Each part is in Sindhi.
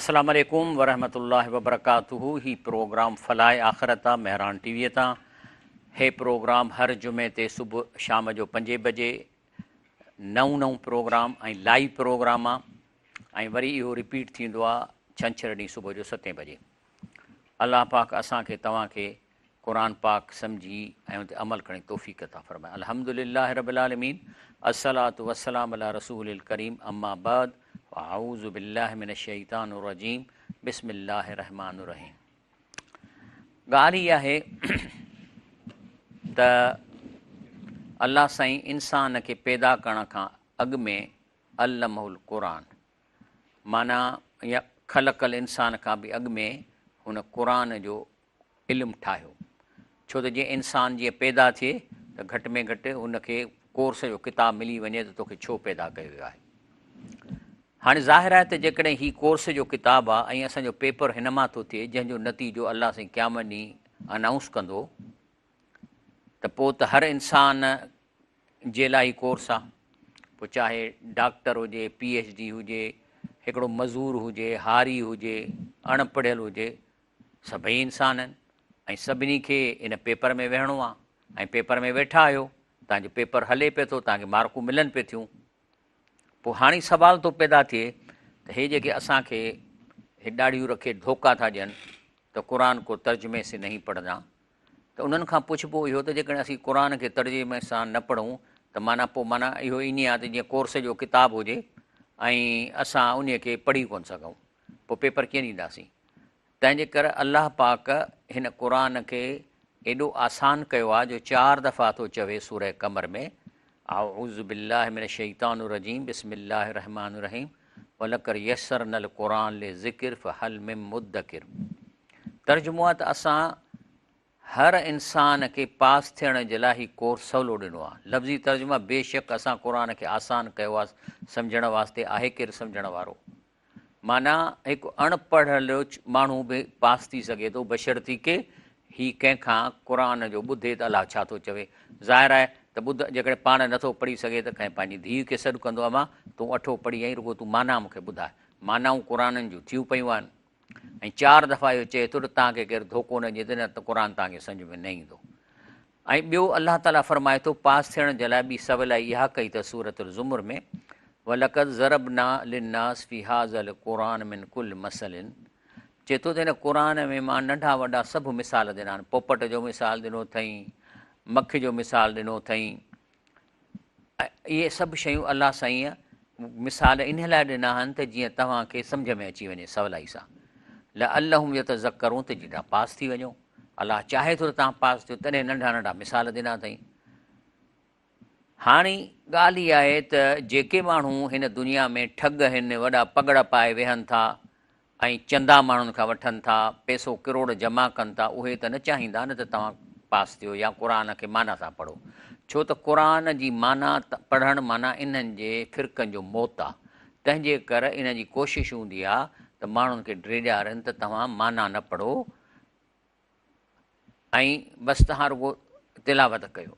السلام عليڪم ورحمة الله وبرڪاته هي پروگرام فلاح آخرت آ مهراڻ ٽي وي تان هي پروگرام هر جمعي تي صبح شام جو پنجين بجي نئون نئون پروگرام ۽ لائيو پروگرام آ ۽ وري اهو رپيٽ ٿيندو آ ڇنڇر ڏينهن صبح جو ستين بجي الله پاڪ اسان کي توهان کي قرآن پاڪ سمجهي ۽ ان تي عمل ڪرڻ جي توفيق عطا فرمائي الحمد لله رب العالمين الصلوة والسلام علي رسول الڪريم اما بعد اعوذ بالله من الشيطان الرجيم بسم الله الرحمن الرحيم ڳالهه هي آهي ته الله سائين انسان کي پيدا ڪرڻ کان اڳ ۾ علمه القرآن معنيٰ يا خلق الانسان کان به اڳ ۾ هن قرآن جو علم ٺاهيو. ڇو ته جيئن انسان جيئن پيدا ٿئي ته گهٽ ۾ گهٽ هن کي ڪورس جو ڪتاب ملي وڃي ته توکي ڇو پيدا ڪيو ويو آهي. هاڻي ظاهر آهي ته جيڪڏهن هي ڪورس جو ڪتاب آهي ۽ اسان جو پيپر هن مان ٿو ٿئي جنهن جو نتيجو الله سائين قيامت ڏينهن انائونس ڪندو ته پوء ته هر انسان جي لاء هي ڪورس آ پوء چاهي ڊاڪٽر هجي، پي ايڇ ڊي هجي، هڪڙو مزور هجي، هاري هجي، اڻ پڙهيل هجي، سڀئي انسان آهن ۽ سڀني کي ان پيپر ۾ ويهڻو آ ۽ پيپر ۾ ويٺا آهيو، توهان جو پيپر هلي پئي ٿو، توهان کي مارڪون ملن پئي ٿيون. پوء هاڻي سوال ٿو پيدا ٿئي ته هي جيڪي اسان کي هي ڏاڙهيون رکي ڌوڪا ٿا ڏين ته قرآن ڪو ترجمي سي نهين پڙهنا ته انهن کان پڇبو اهو ته جيڪڏهن اسين قرآن کي ترجمي سان نه پڙهون ته معنيٰ پوء معنيٰ اهو ائين آهي ته جيئن ڪورس جو ڪتاب هجي ۽ اسان انهي کي پڙهي ڪونه سگهون پوء پيپر ڪيئن ڏينداسين تنهن جي ڪري الله پاڪ هن قرآن کي ايڏو آسان ڪيو آهي جو چار دفعا ٿو چوي سوره قمر ۾ اعوذ بالله من الشيطان الرجيم بسم الله الرحمن الرحيم ولقد يسرنا القرآن للذڪر فهل من مدڪر ترجمو آهي ته اسان هر انسان کي پاس ٿيڻ جي لاء هي ڪورس سولو ڏنو آهي. لفظي ترجمه، بيشڪ اسان قرآن کي آسان ڪيو آهي سمجهڻ واسطي، آهي ڪير سمجهڻ وارو؟ معنيٰ هڪ اڻ پڙهيل ماڻهو به پاس ٿي سگهي ٿو بشرطيڪه هي ڪنهن کان قرآن جو ٻڌي ته الله ڇا ٿو چوي. ظاهر آهي ته ٻڌ جيڪڏهن پاڻ نٿو پڙهي سگهي ته ڪنهن پنهنجي ڌيء کي سڏ ڪندو امان تون اٺو پڙهي آئين رڳو تون معنيٰ مون کي ٻڌاء. معنائون قرآنن جون ٿيون پيون آهن. ۽ چار دفعا اهو چئي ٿو ته توهان کي ڪير ڌوڪو نه ڏيندو نه ته قرآن توهان کي سمجهه ۾ نه ايندو ۽ ٻيو الله تعاليٰ فرمائي ٿو پاس ٿيڻ جي لاء ٻي سولائي اها ڪئي اٿس سورة الزمر ۾ ولقد ضربنا للناس في هذا القرآن من ڪل مثل چئي ٿو ته هن قرآن ۾ مان ننڍا وڏا سڀ مثال ڏنا آهن پوپٽ جو مثال ڏنو اٿئي مک جو مثال ڏنو اٿئي اهي سڀ شيون الله سائينء مثال انهيء لاء ڏنا آهن ته جيئن توهان کي سمجهه ۾ اچي وڃي سولائي سان. لعلهم يتذڪرون ته جيئن توهان پاس ٿي وڃو. الله چاهي ٿو ته توهان پاس ٿيو تڏهن ننڍا ننڍا مثال ڏنا اٿئي. هاڻي ڳالهه اها آهي ته جيڪي ماڻهو هن دنيا ۾ ٺڳ آهن، وڏا پڳڙ پائي ويهن ٿا، ۽ چندا ماڻهن کان وٺن ٿا، پئسو ڪروڙ جمع ڪن ٿا، اهي ته نه چاهيندا نه ته توهان پاس ٿيو يا قرآن کي معنيٰ سان پڙهو، ڇو ته قرآن جي معنيٰ پڙهڻ معنيٰ انهن جي فرقن جو موت آ، تنهن جي ڪر انهن جي ڪوشش هوندي آ ته ماڻهن کي ڊيڄارين ته توهان معنيٰ نه پڙهو ۽ بس توهان رڳو تلاوت ڪيو.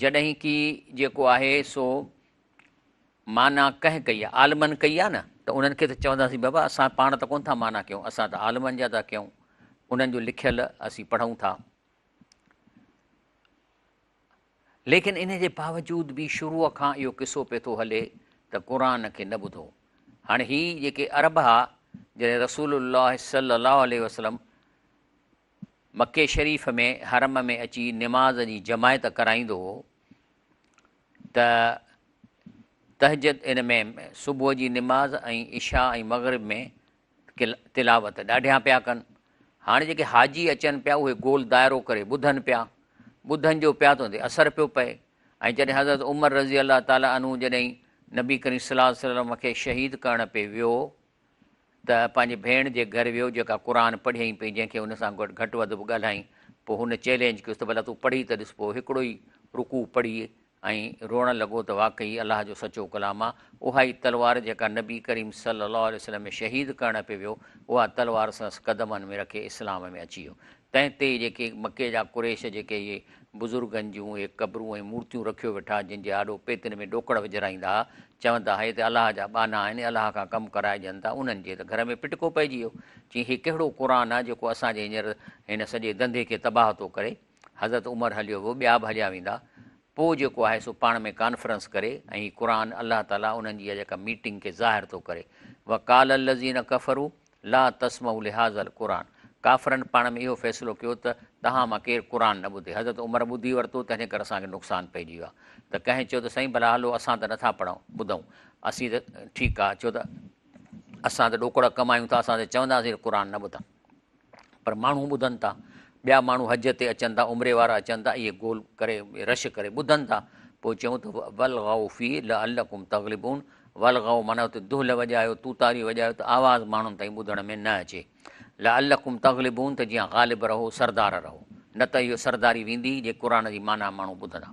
جڏهن ڪي جيڪو آهي سو معنيٰ ڪنهن ڪئي آهي؟ عالمن ڪئي آهي نه ته انهن کي ته چونداسين بابا اسان پاڻ ته ڪونه ٿا معنيٰ ڪيون اسان ته عالمن جا ٿا ڪيون انهن جو لکيل اسين پڙهون ٿا. ليڪن ان جي باوجود به شروع کان اهو قصو پئي ٿو هلي ته قرآن کي نه ٻڌو. هاڻي هي جيڪي عرب ها جڏهن رسول الله صلي الله عليه وسلم مڪي شريف ۾ حرم ۾ اچي نماز جي جماعت ڪرائيندو هو ته تهجد ان ۾ صبح جي نماز ۽ عشاء ۽ مغرب ۾ تلاوت ڏاڍيان پيا ڪن. هاڻي جيڪي حاجي اچن پيا اهي گول دائرو ڪري ٻڌن پيا. ٻڌن جو پيا ته ان تي اثر پيو پئي ۽ جڏهن حضرت عمر رضي الله تعالٰي عنه جڏهن نبي ڪريم صلي الله عليه وسلم کي شهيد ڪرڻ پئي ويو ته پنهنجي ڀيڻ جي گهر ويو جيڪا قرآن پڙهيائين پئي جنهن کي ان سان گڏ گهٽ وڌ به ڳالهائين پوء هن چئلينج ڪيس ته ڀلا تون پڙهي ته ڏس پوء هڪڙو ئي رڪوع پڙهي ۽ روئڻ لڳو ته واقعي الله جو سچو ڪلام آ، اها ئي تلوار جيڪا نبي ڪريم صلّي الله عليه وسلّم شهيد ڪرڻ پئي ويو، اها تلوار سندس قدمن ۾ رکي اسلام ۾ اچي ويو. تنهن تي جيڪي مڪي جا قريش جيڪي اهي بزرگن جون اهي قبرون ۽ مورتيون رکيو ويٺا جن جي آڏو پيتين ۾ ڏوڪڙ وجهرائيندا ها، چوندا ها هي ته الله جا ٻانها آهن، الله کان ڪم ڪرائجن ٿا، انهن جي ته گهر ۾ پٽڪو پئجي ويو. چيائين هي ڪهڙو قرآن آ جيڪو اسان جي هينئر هن سڄي ڌنڌي کي تباهه ٿو ڪري. حضرت عمر هليو ويو، ٻيا به هليا ويندا، پوء جيڪو آهي سو پاڻ ۾ ڪانفرنس ڪري ۽ هي قرآن الله تعاليٰ انهن جي اها جيڪا ميٽنگ کي ظاهر ٿو ڪري وقال الذين ڪفروا لا تسمعوا لهذا القرآن ڪافرن پاڻ ۾ اهو فيصلو ڪيو ته توهان مان ڪير قرآن نه ٻڌي حضرت عمر ٻڌي ورتو تنهن ڪري اسان کي نقصان پئجي ويو آهي ته ڪنهن چيو ته سائين ڀلا هلو اسان ته نٿا پڙهون ٻڌون اسين ته ٺيڪ آهي ڇو ته اسان ته ڏوڪڙ ڪمايون ٿا اسان ته چونداسين قرآن نه ٻڌن پر ماڻهو ٻڌن ٿا، ٻيا ماڻهو حج تي اچن ٿا، عمري وارا اچن ٿا، اهي گول ڪري رش ڪري ٻڌن ٿا، پوء چيائون ته والغوا فيه لعلڪم تغلبون، والغوا معنيٰ اتي دهل وڄايو، توتاري وڄايو ته آواز ماڻهن تائين ٻڌڻ ۾ نه اچي، لعلڪم تغلبون ته جيئن غالب رهو، سردار رهو، نه ته اهو سرداري ويندي جي قرآن جي معنيٰ ماڻهو ٻڌندا.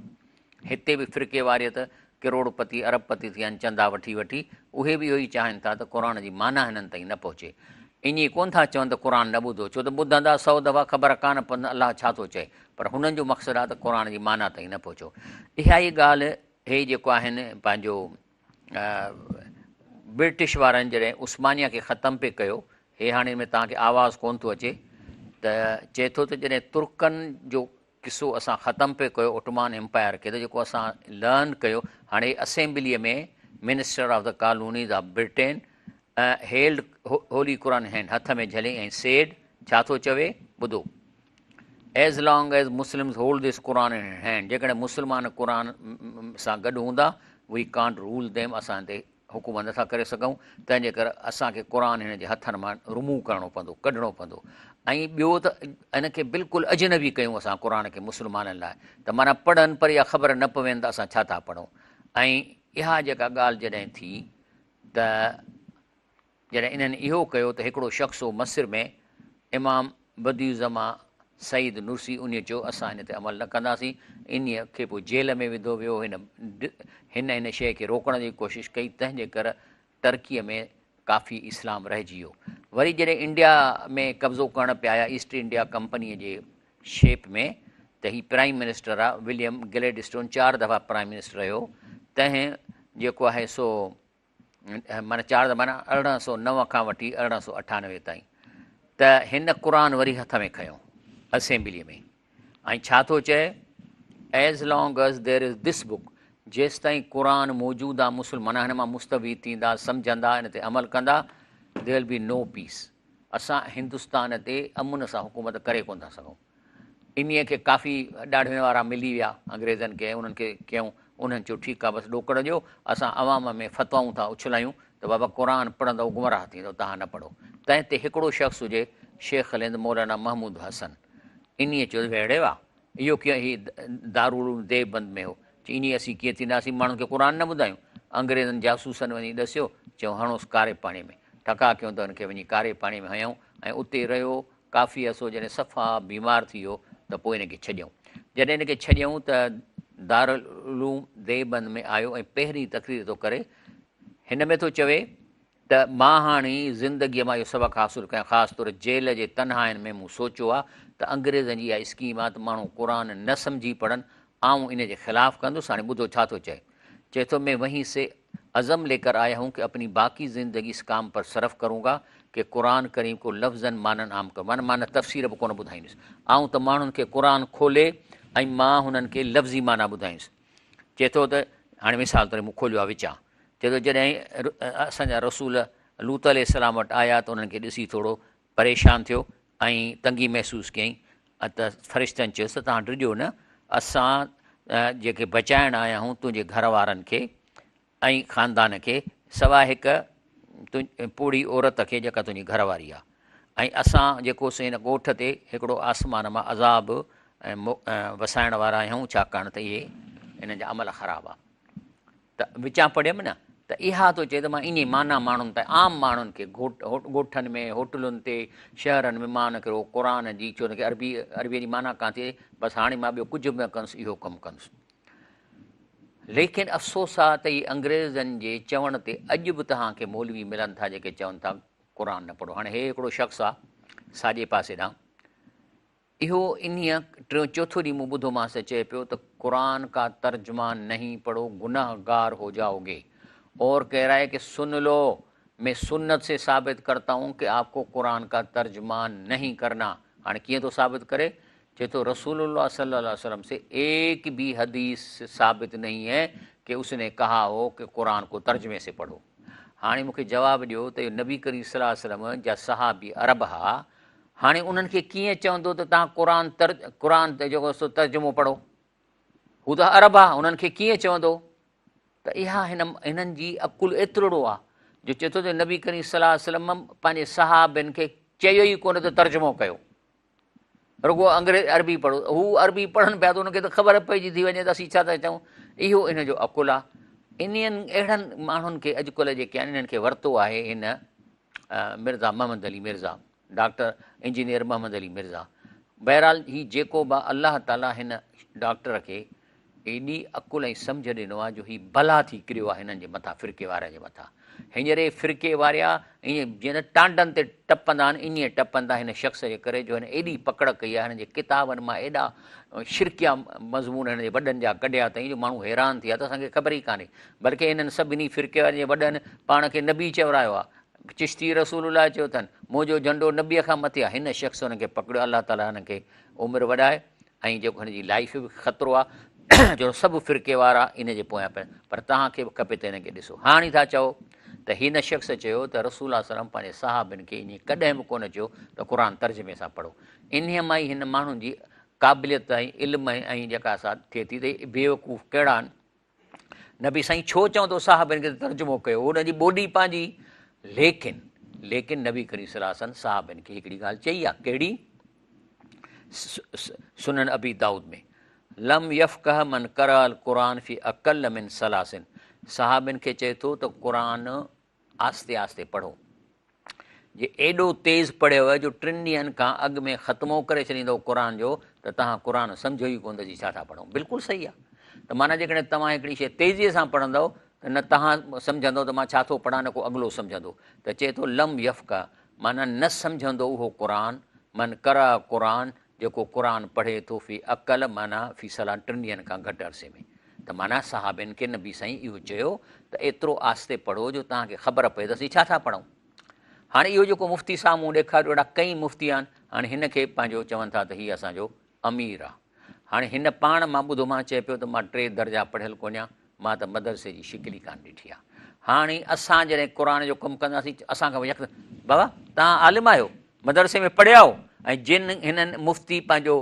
هتي به فرقيواريت ڪروڙ پتي ارب پتي ٿي آهن چندا وٺي وٺي اهي به اهو ئي چاهين ٿا ته قرآن جي معنيٰ هنن تائين نه پهچي ائين ڪونه ٿا چون ته قرآن نه ٻڌو ڇو ته ٻڌندا سو دفعا خبر ڪانه پوندن الله ڇا ٿو چئي پر هنن جو مقصد آهي ته قرآن جي معنيٰ تائين نه پهچو اها ئي ڳالهه هي جيڪو آهن پنهنجو برٽش وارن جڏهن عثمانيه کي ختم پئي ڪيو هي هاڻي ان ۾ توهان کي آواز ڪونه ٿو اچي ته چئي ٿو ته جڏهن ترڪن جو قصو اسان ختم پئي ڪيو اوٽومان ايمپائر کي ته جيڪو اسان لرن ڪيو هاڻي اسيمبليء ۾ minister of the colonies of Britain held holy Quran hand هٿ ۾ جهلي ۽ سيڊ ڇا ٿو چوي ٻڌو as long as Muslims hold this Quran in hand جيڪڏهن مسلمان قرآن سان گڏ هوندا وي ڪانٽ رول ديم اسان تي حڪومت نٿا ڪري سگهون، تنهن جي ڪري اسان کي قرآن هن جي هٿن مان رموو ڪرڻو پوندو، ڪڍڻو پوندو ۽ ٻيو ته ان کي بلڪل اجنبي ڪيون اسان قرآن کي مسلمانن لاء ته معنيٰ پڙهن پر اها خبر نه پوين ته اسان ڇا ٿا پڙهون ۽ اها جيڪا ڳالهه جڏهن ٿي ته جڏهن انهن اهو ڪيو ته هڪڙو شخص هو مصر ۾ امام بديع الزمان سعيد نورسي انهيء چيو اسان ان تي عمل نه ڪنداسين انهيء کي پوء جيل ۾ وڌو ويو هن هن ان شيء کي روڪڻ جي ڪوشش ڪئي تنهن جي ڪر ترڪيء ۾ ڪافي اسلام رهجي ويو وري جڏهن انڊيا ۾ قبضو ڪرڻ پيا آيا ايسٽ انڊيا ڪمپنيء جي شيپ ۾ ته هي پرائيم منسٽر آ وليم گليڊسٽون چار دفعا پرائيم منسٽر رهيو تنهن جيڪو آهي سو معنيٰ چار ته معنيٰ 1809 کان وٺي 1898 تائين ته هن قرآن وري هٿ ۾ کنيو اسيمبليء ۾ ۽ ڇا ٿو چئي as long as there is this book جيستائين قرآن موجود آ مسلمان هن مان مستفيد ٿيندا سمجهندا ان تي عمل ڪندا there will be no peace اسان هندستان تي امن سان حڪومت ڪري ڪونه ٿا سگهون انهيء کي ڪافي ڏاڙهين وارا ملي ويا انگريزن کي ۽ انهن کي ڪيائون. انهن چيو ٺيڪ آ بس ڏوڪڙ ڏيو، اسان عوام ۾ فتوائون ٿا اڇلايون ته بابا قرآن پڙهندؤ گمراهه ٿيندؤ توهان نه پڙهو. تنهن تي هڪڙو شخص هجي شيخ الهند مولانا محمود حسن. انهيء چيو ته ويڙهي وا اهو ڪيئن هي دارالعلوم ديوبند ۾ هو. چي انهيء اسين ڪيئن ٿينداسين ماڻهن کي قرآن نه ٻڌايون. انگريزن جاسوسن وڃي ڏسيو، چيائون هڻوس ڪاري پاڻي ۾. ٺڪاء ڪيون ته هن کي وڃي ڪاري پاڻي ۾ هنيائون ۽ اتي رهيو ڪافي عرصو جڏهن صفا بيمار ٿي ويو ته پوء هن کي ڇڏيائون. جڏهن هن کي ڇڏيائون ته دارالعلوم ديوبند ۾ آيو ۽ پهرين تقرير ٿو ڪري. هن ۾ ٿو چوي ته مان هاڻي زندگيء مان اهو سبق حاصل ڪيان خاص طور جيل جي تنهائين ۾ مون سوچيو آ ته انگريزن جي اها اسڪيم آ ته ماڻهو قرآن نه سمجهي پڙهن آئون ان جي خلاف ڪندس هاڻي ٻڌو ڇا ٿو چئي. چئي ٿو مين وهين سي عزم ليڪر آيا هون ڪه اپني باقي زندگي اس ڪام پر صرف ڪرون گا ڪه قرآن ڪريم ڪو لفظن معنن عام ڪرون معنيٰ مان نه تفسير به ڪونه ٻڌائيندس آئون ته ماڻهن کي قرآن کولي ۽ مان هنن کي لفظي معنيٰ ٻڌائيندس چئي ٿو ته هاڻي مثال طور مون کوليو آهي وچان چئي ٿو جڏهن اسان جا رسول لوط عليه السلام وٽ آيا ته انهن کي ڏسي ٿورو پريشان ٿيو ۽ تنگي محسوس ڪيائين ته فرشتن چيس ته توهان ڊڄو نه، اسان جيڪي بچائڻ آيا آهيون تنهنجي گهر وارن کي ۽ خاندان کي، سواء هڪ پوڙهي عورت کي جيڪا تنهنجي گهر واري آهي ۽ اسان جيڪو سو هن ڳوٺ تي هڪڙو آسمان مان عذاب وسائڻ وارا آهيون ڇاڪاڻ ته اهي انهن جا عمل خراب آهن. ته وچان پڙهيم نه ته اها ٿو چئي ته مان ائين معنيٰ ماڻهن تائين عام ماڻهن کي ڳوٺن ۾ هوٽلن تي شهرن ۾ مان ان کي رڳو قرآن جي ڇو ان کي عربي عربيء جي معنيٰ ڪانه ٿي اچي بس هاڻي مان ٻيو ڪجهه به نه ڪندس اهو ڪم ڪندس. ليڪن افسوس آ ته هي انگريزن جي چوڻ تي اڄ به توهان کي مولوي ملن ٿا جيڪي چون ٿا قرآن نه پڙهو. هاڻي هي هڪڙو شخص آ ساڄي پاسي ڏانهن اهو انهيء ٽيون چوٿون ڏينهن مون ٻڌومانس ته چئي پيو ته قرآن ڪا ترجمه نهين پڙهو گنهگار هو جائوگي اور ڪهه رها هي ڪه سن لو مين سنت سي ثابت ڪرتا هون ڪه آپ ڪو قرآن ڪا ترجمه نهين ڪرنا هاڻي ڪيئن ٿو ثابت ڪري چئي ٿو رسول الله صلي الله عليه وسلم سي ايڪ بي حديث ثابت نهين هي ڪه اس ني ڪها هو ڪه قرآن ڪو ترجمي سي پڙهو هاڻي مون کي جواب ڏيو ته اهو نبي ڪريم صلي الله عليه وسلم جا صحابي عرب ها هاڻي انهن کي ڪيئن چوندو ته توهان قرآن تر قرآن جيڪو سو ترجمو پڙهو هو ته عرب آ انهن کي ڪيئن چوندو ته اها هن هنن جي عقل ايترڙو آ جو چئي ٿو ته نبي ڪريم صلي الله عليه وسلم پنهنجي صحابين کي چيو ئي ڪونه ته ترجمو ڪيو رڳو انگريز عربي پڙهو هو عربي پڙهن پيا ته انهن کي ته خبر پئجي ٿي وڃي ته اسين ڇا ٿا چئون اهو ان جو عقل آ انهن اهڙن ماڻهن کي اڄڪلهه جيڪي آهن انهن کي ورتو آهي هن مرزا محمد علي مرزا ڊاڪٽر انجنيئر محمد علي مرزا بهرحال هي جيڪو به الله تعالي هن ڊاڪٽر کي ايڏي عقل ۽ سمجهه ڏنو آهي جو هي بلا ٿي ڪريو آهي هنن جي مٿان فرقي وارن جي مٿان هينئر هي فرقي واريا ائين جيئن ته ٽانڊن تي ٽپندا آهن ائين ٽپن ٿا هن شخص جي ڪري جو هن ايڏي پڪڙ ڪئي آهي هنن جي ڪتابن مان ايڏا شرڪيا مضمون هن جي وڏن جا ڪڍيا اٿئي جو ماڻهو حيران ٿي ويا ته اسان کي خبر ئي ڪانهي بلڪه هنن سڀني فرقي وارن جي وڏن پاڻ کي نبي چورايو آهي چشتي رسول الله چيو اٿن، منهنجو جهنڊو نبيء کان مٿي آهي. هن شخص هن کي پڪڙيو، الله تعاليٰ هن کي عمر وڏائي ۽ جيڪو هن جي لائيف به خطرو آهي جو سڀ فرقي وارا ان جي پويان پيا پر توهان کي به کپي ته هن کي ڏسو. هاڻي ٿا چئو ته هن شخص چيو ته رسول الله صلي الله عليه وسلم پنهنجي صحابين کي ائين ڪڏهن به ڪونه چيو ته قرآن ترجمي سان پڙهو. انهيء مان ئي هن ماڻهن جي قابليت ۽ علم ۽ جيڪا سا ٿئي ٿي ته هي بيوقوف ڪهڙا آهن. نبي سائين ڇو چوندو صاحبن کي ته ترجمو ڪيو ان جي ٻولي پنهنجي ليڪن ليڪن نبي ڪريم صلي الله عليه وسلم صحابن کي هڪڙي ڳالهه چئي آ ڪهڙي سنن ابي داود ۾ لم يفقه من قرأ القرآن في اقل من ثلاث صحابن کي چئي ٿو ته قرآن آهستي آهستي پڙهو. جي ايڏو تيز پڙهيو جو ٽن ڏينهن کان اڳ ۾ ختمو ڪري ڇڏيندؤ قرآن جو ته توهان قرآن سمجهو ئي ڪونه ته جي ڇا ٿا پڙهون. بلڪل صحيح آهي ته معنيٰ جيڪڏهن توهان هڪڙي شيء تيزيء سان پڙهندؤ ته نه توهان سمجهندؤ ته مان ڇا ٿو پڙهان نه ڪو اڳلو سمجهندو ته چئي ٿو لم يفقه معنيٰ نه سمجهندو اهو قرآن من قرأ قرآن جيڪو قرآن پڙهي ٿو في اقل معنيٰ في صلاة ٽن ڏينهن کان گهٽ عرصي ۾ ته معنيٰ صحابين کي نبي سائين اهو چيو ته ايترو آهستي پڙهو جو توهان کي خبر پئي ته اسين ڇا ٿا پڙهون. هاڻي اهو جيڪو مفتي صاحب مون ڏيکاريو اهڙا ڪئين مفتي آهن هاڻي هن کي پنهنجو چون ٿا ته هي اسان جو امير آ. هاڻي هن پاڻ مان ٻڌو مان چئي پيو ته مان ٽي درجا پڙهيل ڪونهيان مان ته مدرسي جي شڪل ئي ڪانه ڏٺي آ. هاڻي اسان جڏهن قرآن جو ڪم ڪنداسين اسان کان يڪدم بابا توهان عالم آهيو مدرسي ۾ پڙهيا آهيو ۽ جن هنن مفتي پنهنجو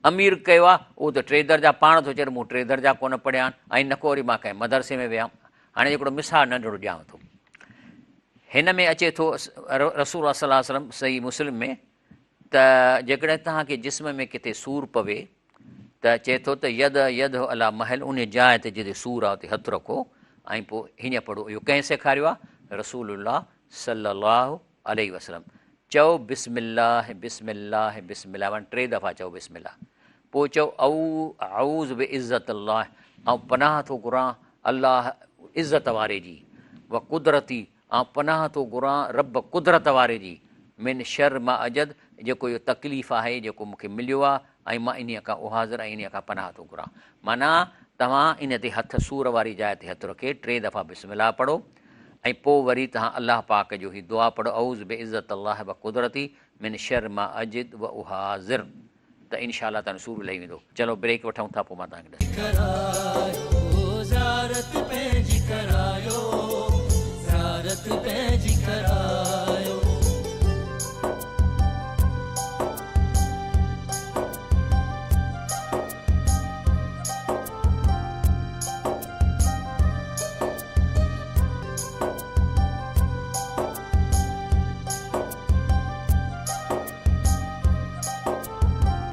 امير ڪيو آ اهو ته ٽي درجا پاڻ ٿو چئي ته مون ٽي درجا ڪونه پڙهيا آهن ۽ نه ڪو وري مان ڪنهن مدرسي ۾ ويم. هاڻي هڪڙو مثال ننڍڙو ڏيانو ٿو. هن ۾ اچي ٿو رسول الله صلي الله عليه وسلم صحيح مسلم ۾ ته جيڪڏهن توهان کي جسم ۾ ڪٿي سور پوي ته چئي ٿو ته يد يد علا محل ان جاء تي جتي سور آهي اتي هٿ رکو ۽ پوء هيئن پڙهو اهو ڪنهن سيکاريو آهي رسول الله صلي الله عليه وسلم چئو بسم الله بسم الله بسم الله معنی ٽي دفعا چئو بسم الله پوء چئو اعوذ بعزت الله آئون پناهه ٿو گهران الله عزت واري جي وقدرتي آئون پناهه ٿو گهران رب قدرت واري جي، من شر ما اجد، جيڪو اهو تڪليف آهي جيڪو مون کي مليو آهي ۽ مان انهيء کان احاذر ۽ انهيء کان پناهه ٿو گهران. معنيٰ، توهان ان تي هٿ سور واري جاء تي هٿ رکي ٽي دفعا بسم الله پڙهو ۽ پوء وري توهان الله پاڪ جو هي دعا پڙهو اعوذ بعزت الله وقدرته من شر ما اجد واحاذر. ته انشاء الله تان سور لهي ويندو. چلو بريڪ وٺون ٿا پوء مان توهان کي ڏسان. ڪرايو زيارت پنهنجي ڪرايو زيارت پنهنجي ڪرايو.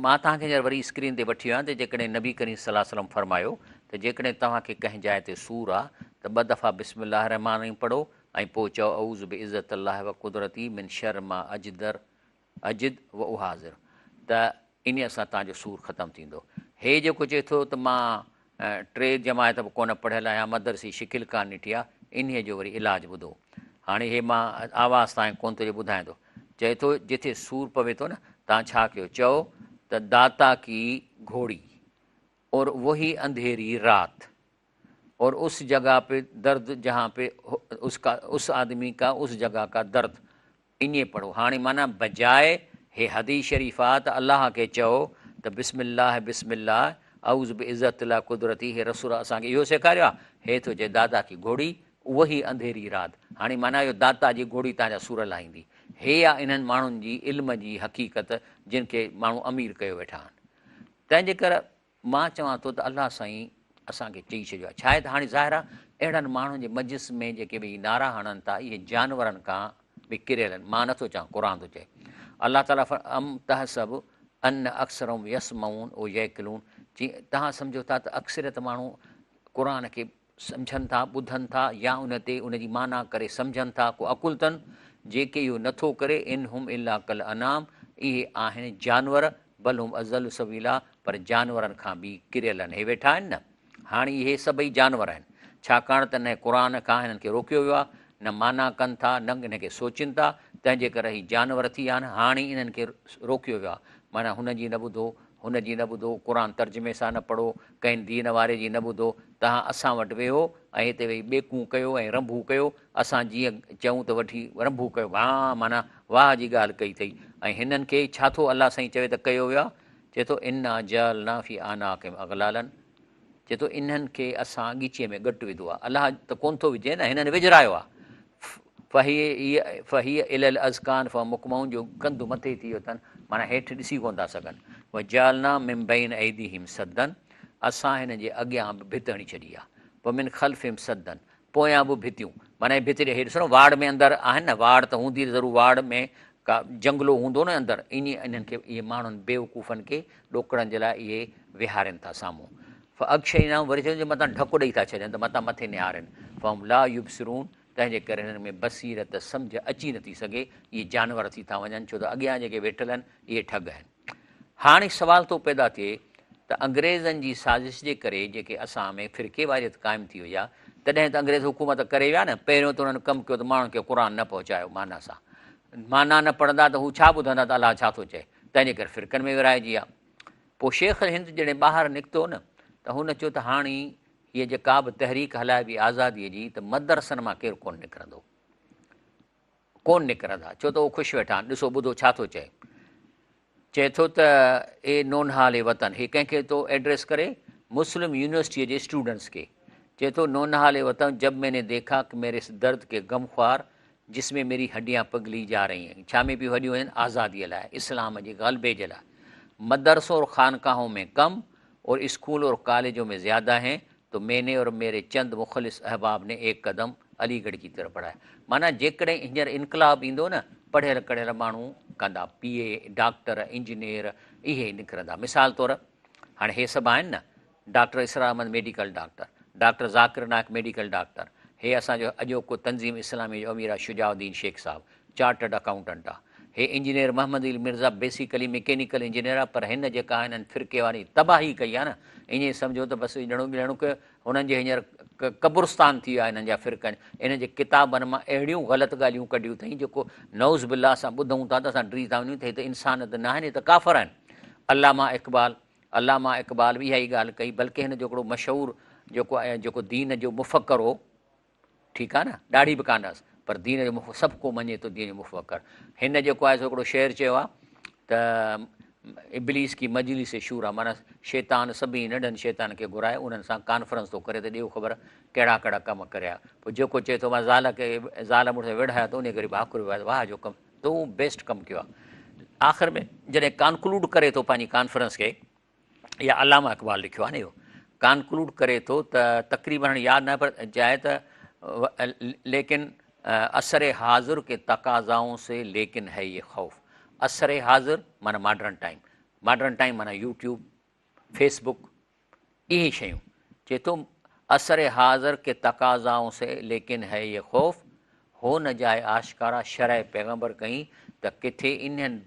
مان توهان کي هينئر وري اسڪرين تي وٺي ويو آهيان ته جيڪڏهن نبي ڪريم صلي الله عليه وسلم فرمايو ته جيڪڏهن توهان کي ڪنهن جاء تي سور آ ته ٻه دفعا بسم الله الرحمٰن الرحيم پڙهو ۽ پوء چئو اعوذ بعزت الله وقدرته من شر ما اجدر اجد واحاذر ته انهيء سان توهان جو سور ختم ٿيندو. هي جيڪو چئي ٿو ته مان ٽي جماعت به ڪونه پڙهيل آهيان، مدرسي شڪل ڪانه ڏٺي آهي، انهيء جو وري علاج ٻڌو. هاڻي هي مان آواز توهان کي ڪونه ٿو ڏئي ٻڌايان ٿو. چئي ٿو جٿي سور پوي ٿو نه، توهان ڇا ڪيو؟ چئو ته داتا ڪي گهوڙي اور وهي انڌيري رات اور اس جگه پي درد جهان پي اس ڪا اس آدمي ڪا اس جگه ڪا درد ائين پڙهو. هاڻي معنيٰ بجاء هي حديث شريف آ ته الله کي چئو ته بسم الله بسم الله اعوذ بعزت الله قدرتي هي رسول اسان کي اهو سيکاريو آ هي ٿو چئي داتا ڪي گهوڙي وهي انڌيري رات هاڻي معنيٰ اهو داتا جي گهوڙي تان جا سور لاهيندي هي آ انهن ماڻهن جي علم جي حقيقت جن کي ماڻهو امير ڪيو ويٺا آهن تنهن جي ڪر مان چوان ٿو ته الله سائين اسان کي چئي ڇڏيو آهي. ڇاهي ته هاڻي ظاهر آهي اهڙن ماڻهن جي مجلس ۾ جيڪي به هي نعرا هڻن ٿا اهي جانورن کان به ڪريل آهن. مان نٿو چوان قرآن ٿو چئي. الله تعالي فرمائي ام تحسب ان اڪثرهم يسمعون او يعقلون چي توهان سمجهو ٿا ته اڪثريت ماڻهو قرآن کي سمجهن ٿا، ٻڌن ٿا يا ان تي ان جي معنيٰ ڪري سمجهن ٿا، ڪو عقل تن، جيڪي اهو نه ٿو ڪري، ان هم الا ڪالانعام، اهي آهن جانور، بل هم اضل سبيلا، پر جانورن کان به ڪريل آهن، هي ويٺا آهن نه، هاڻي اهي سڀئي جانور آهن، ڇاڪاڻ ته نه قرآن کان هنن کي روڪيو ويو آهي، نه معنيٰ ڪن ٿا، نه ان کي سوچين ٿا، تنهن جي ڪري هي جانور ٿي ويا آهن، هاڻي انهن کي روڪيو ويو آهي، معنيٰ هن جي نه ٻڌو، هن جي نه ٻڌو، قرآن ترجمي سان نه پڙهو، ڪنهن دين واري جي نه ٻڌو، توهان اسان وٽ ويهو ۽ هتي ويهي ٻيڪون ڪيو ۽ رنڀون ڪيو، اسان جيئن چئون ته وٺي رنڀون ڪيو، ڀان معنيٰ واهه جي ڳالهه ڪئي اٿئي ۽ هنن کي ڇا ٿو الله سائين چوي ته ڪيو ويو آهي؟ چئي ٿو انا جعلنا في اعناقهم اغلالا چئي ٿو انهن کي اسان ڳچيء ۾ ڳٽ وڌو آهي، الله ته ڪونه ٿو وجهي نه، هنن وجهرايو آهي. فهي الي الاذقان فهم مقمحون جو ڪنڌ مٿي ٿي ويو اٿن معنيٰ هيٺ ڏسي ڪونه ٿا سگهن. وجعلنا من بين ايديهم سدا اسان هنن جي اڳيان به ڀت هڻي ڇڏي آهي. ومن خلفهم سدا پويان به ڀتيون معنيٰ ڀت هي ڏسو نه واڙ ۾ اندر آهن نه واڙ ته هوندي ضرور واڙ ۾ ڪا جنگلو هوندو نه اندر ائين انهن کي اهي ماڻهن بيوقوفن کي ڏوڪڙن جي لاء اهي ويهارين ٿا سامهون فاغشيناهم وري چون جي متان ڍڪ ڏئي ٿا ڇڏين ته متان مٿي نهارين فهم لا يبصرون تنهن جي ڪري هنن ۾ بصيرت، سمجهه، اچي نٿي سگهي، اهي جانور ٿي ٿا وڃن، ڇو ته اڳيان جيڪي ويٺل آهن، اهي ٺڳ آهن. هاڻي سوال ٿو پيدا ٿئي ته انگريزن جي سازش جي ڪري جيڪي اسان ۾ فرقيواريت قائم ٿي وئي آهي، تڏهن ته انگريز حڪومت ڪري ويا نه، پهريون ته انهن ڪم ڪيو ته ماڻهن کي قرآن نه پهچايو معنيٰ سان، معنيٰ نه پڙهندا ته هو ڇا ٻڌندا ته الله ڇا ٿو چئي، تنهن جي ڪري فرقن ۾ ورهائجي ويا. پوء شيخ الهند جڏهن ٻاهر نڪتو نه ته هن چيو ته هاڻي هيء جيڪا به تحريڪ هلائبي آزاديء جي ته مدرسن مان ڪير ڪونه نڪرندو. ڪونه نڪرندا، ڇو ته هو خوش ويٺا آهن. ڏسو ٻڌو ڇا ٿو چئي. چئي ٿو ته اي نونهال وطن، هي ڪنهن کي ٿو ايڊريس ڪري؟ مسلم يونيورسٽيء جي اسٽوڊنٽس کي. چئي ٿو نونهال وطن جب مين ني ديکا ڪه ميري اس درد ڪي غمخوار جس ۾ ميري هڏيان پگهلي جا رهي هين. ڇا ۾ پيون هڏيون وڃن؟ آزاديء لاء، اسلام جي غلبي جي لاء. مدرسو اور خانقاهون ۾ ڪم اور اسڪول اور ڪاليجون ۾ زياده هين تو مين ني اور ميري چند مخلص احباب ني ايڪ قدم علي ڳڙهه ڪي طرف بڙهايا. معنيٰ جيڪڏهن هينئر انقلاب ايندو نه پڙهيل ڪڙهيل ماڻهو ڪندا پي اي، ڊاڪٽر، انجنيئر اهي نڪرندا. مثال طور هاڻي هي سڀ آهن نه doctor Israr Ahmed medical doctor, doctor Zakir Naik medical doctor, هي اسان جو اڄوڪو تنظيم اسلامي جو امير آهي شجاع الدين شيخ صاحب چارٽرڊ اڪائونٽنٽ آهي، هي engineer Muhammad Ali Mirza basically mechanical engineer آهي پر هن جيڪا هنن فرقي واري تباهي ڪئي آهي نه ائين سمجهو ته بس ڄڻو ڄڻ ڪه هنن جي هينئر قبرستان ٿي ويا آهن هنن جا فرقن انهن جي ڪتابن مان اهڙيون غلط ڳالهيون ڪڍيون اٿئين جيڪو نعوذ بالله اسان ٻڌون ٿا ته اسان ڊري ٿا وڃون ته هي ته انسان ته ناهن هي ته ڪافر آهن علامه اقبال علامه اقبال به اها ئي ڳالهه ڪئي بلڪه هن جو هڪڙو مشهور جيڪو جيڪو دين جو مفڪر هو ٺيڪ آهي نه ڏاڙهي به ڪانه هئس پر دين جو مف سڀ ڪو مڃي ٿو دين جو مفڪر هن جيڪو آهي سو هڪڙو شعر چيو آهي ته ابليس ڪي مجلس شورا معنيٰ شيطان سڀني ننڍن شيطان کي گهرائي انهن سان ڪانفرنس ٿو ڪري ته ڏيو خبر ڪهڙا ڪهڙا ڪم ڪريا پوء جيڪو چئي ٿو مان زال کي زال مڙس وڙهايا ته ان ڪري ڀاڪر ويو واهه جو ڪم تو بيسٽ ڪم ڪيو آهي آخر ۾ جڏهن ڪنڪلوڊ ڪري ٿو پنهنجي ڪانفرنس کي يا علامه اقبال لکيو آهي نه اهو ڪنڪلوڊ ڪري ٿو ته تقريبن هاڻي ياد نه پر چاهي ته ليڪن عصر حاضر ڪي تقاضائون سي ليڪن هي یہ خوف عصر حاضر معنی ماڊرن ٽائيم ماڊرن ٽائيم معنی يوٽيوب فيس بڪ اهي شيون چئي ٿو عصر حاضر ڪي تقاضائون سي ليڪن هي يه خوف هو نه جائي آشڪارا شرع پيغمبر ڪهين ته ڪٿي انهن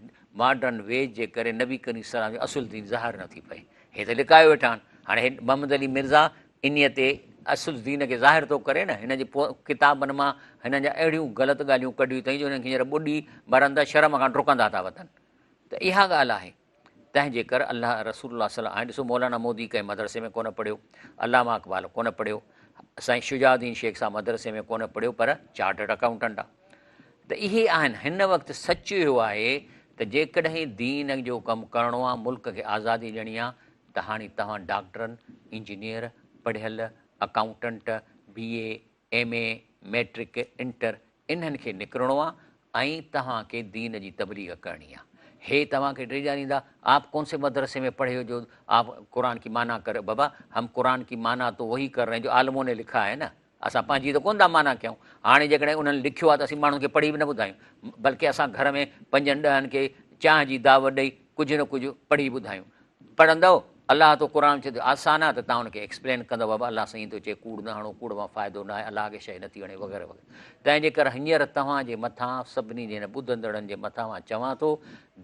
ماڊرن ويج جي ڪري نبي ڪريم صلعم جو اصل دين ظاهر نه ٿي پئي هي ته لڪايو ويٺا آهن. هاڻي هي محمد علي مرزا انهيء تي اصل دين کي ظاهر ٿو ڪري نه، هن جي ڪتابن مان هنن جا اهڙيون غلط ڳالهيون ڪڍيون اٿئي جو هنن کي هينئر ٻڏي مرن ته شرم کان ڊڪندا ٿا وتن. ته اها ڳالهه آهي. تنهن جي ڪر الله رسول الله صلي هاڻي ڏسو مولانا مودي ڪنهن مدرسي ۾ ڪونه پڙهيو، علامه اقبال ڪونه پڙهيو، سائين شجاع الدين شيخ صاحب مدرسي ۾ ڪونه پڙهيو پر چارٽرڊ اڪائونٽنٽ آ. ته اهي آهن هن وقت سچ اهو آهي ته جيڪڏهن دين جو ڪم ڪرڻو آ، ملڪ کي آزادي ڏيڻي آ ته هاڻي توهان ڊاڪٽرن، انجنيئر، پڙهيل، accountant, B A, M A, matric, inter انهن کي نڪرڻو آ ۽ توهان کي دين جي تبليغ ڪرڻي آ. هي توهان کي ڊيڄاريندا آپ ڪون سي مدرسي ۾ پڙهي هو جو آپ قرآن ڪي معنيٰ ڪر بابا هم قرآن ڪي معنيٰ تو وهي ڪر رهي هين جو عالمون ني لکا هي نه اسان پنهنجي ته ڪونه ٿا معنيٰ ڪيون. هاڻي جيڪڏهن انهن لکيو آهي ته اسين ماڻهن کي پڙهي به نه ٻڌايون، بلڪه اسان گهر ۾ پنجن ڏهن کي چانهه جي دعوت ڏئي ڪجهه نه ڪجهه پڙهي ٻڌايون. پڙهندؤ؟ الله ٿو قرآن چئي ٿو آسان آهي ته توهان ان کي ايڪسپلين ڪندؤ بابا الله سائين ٿو چئي ڪوڙ نه هڻو، ڪوڙ مان فائدو نه آهي، الله کي شيء نٿي وڻي وغيره وغيره. تنهن جي ڪري هينئر توهان جي مٿان سڀني جي هن ٻڌندڙن جي مٿان مان چوان ٿو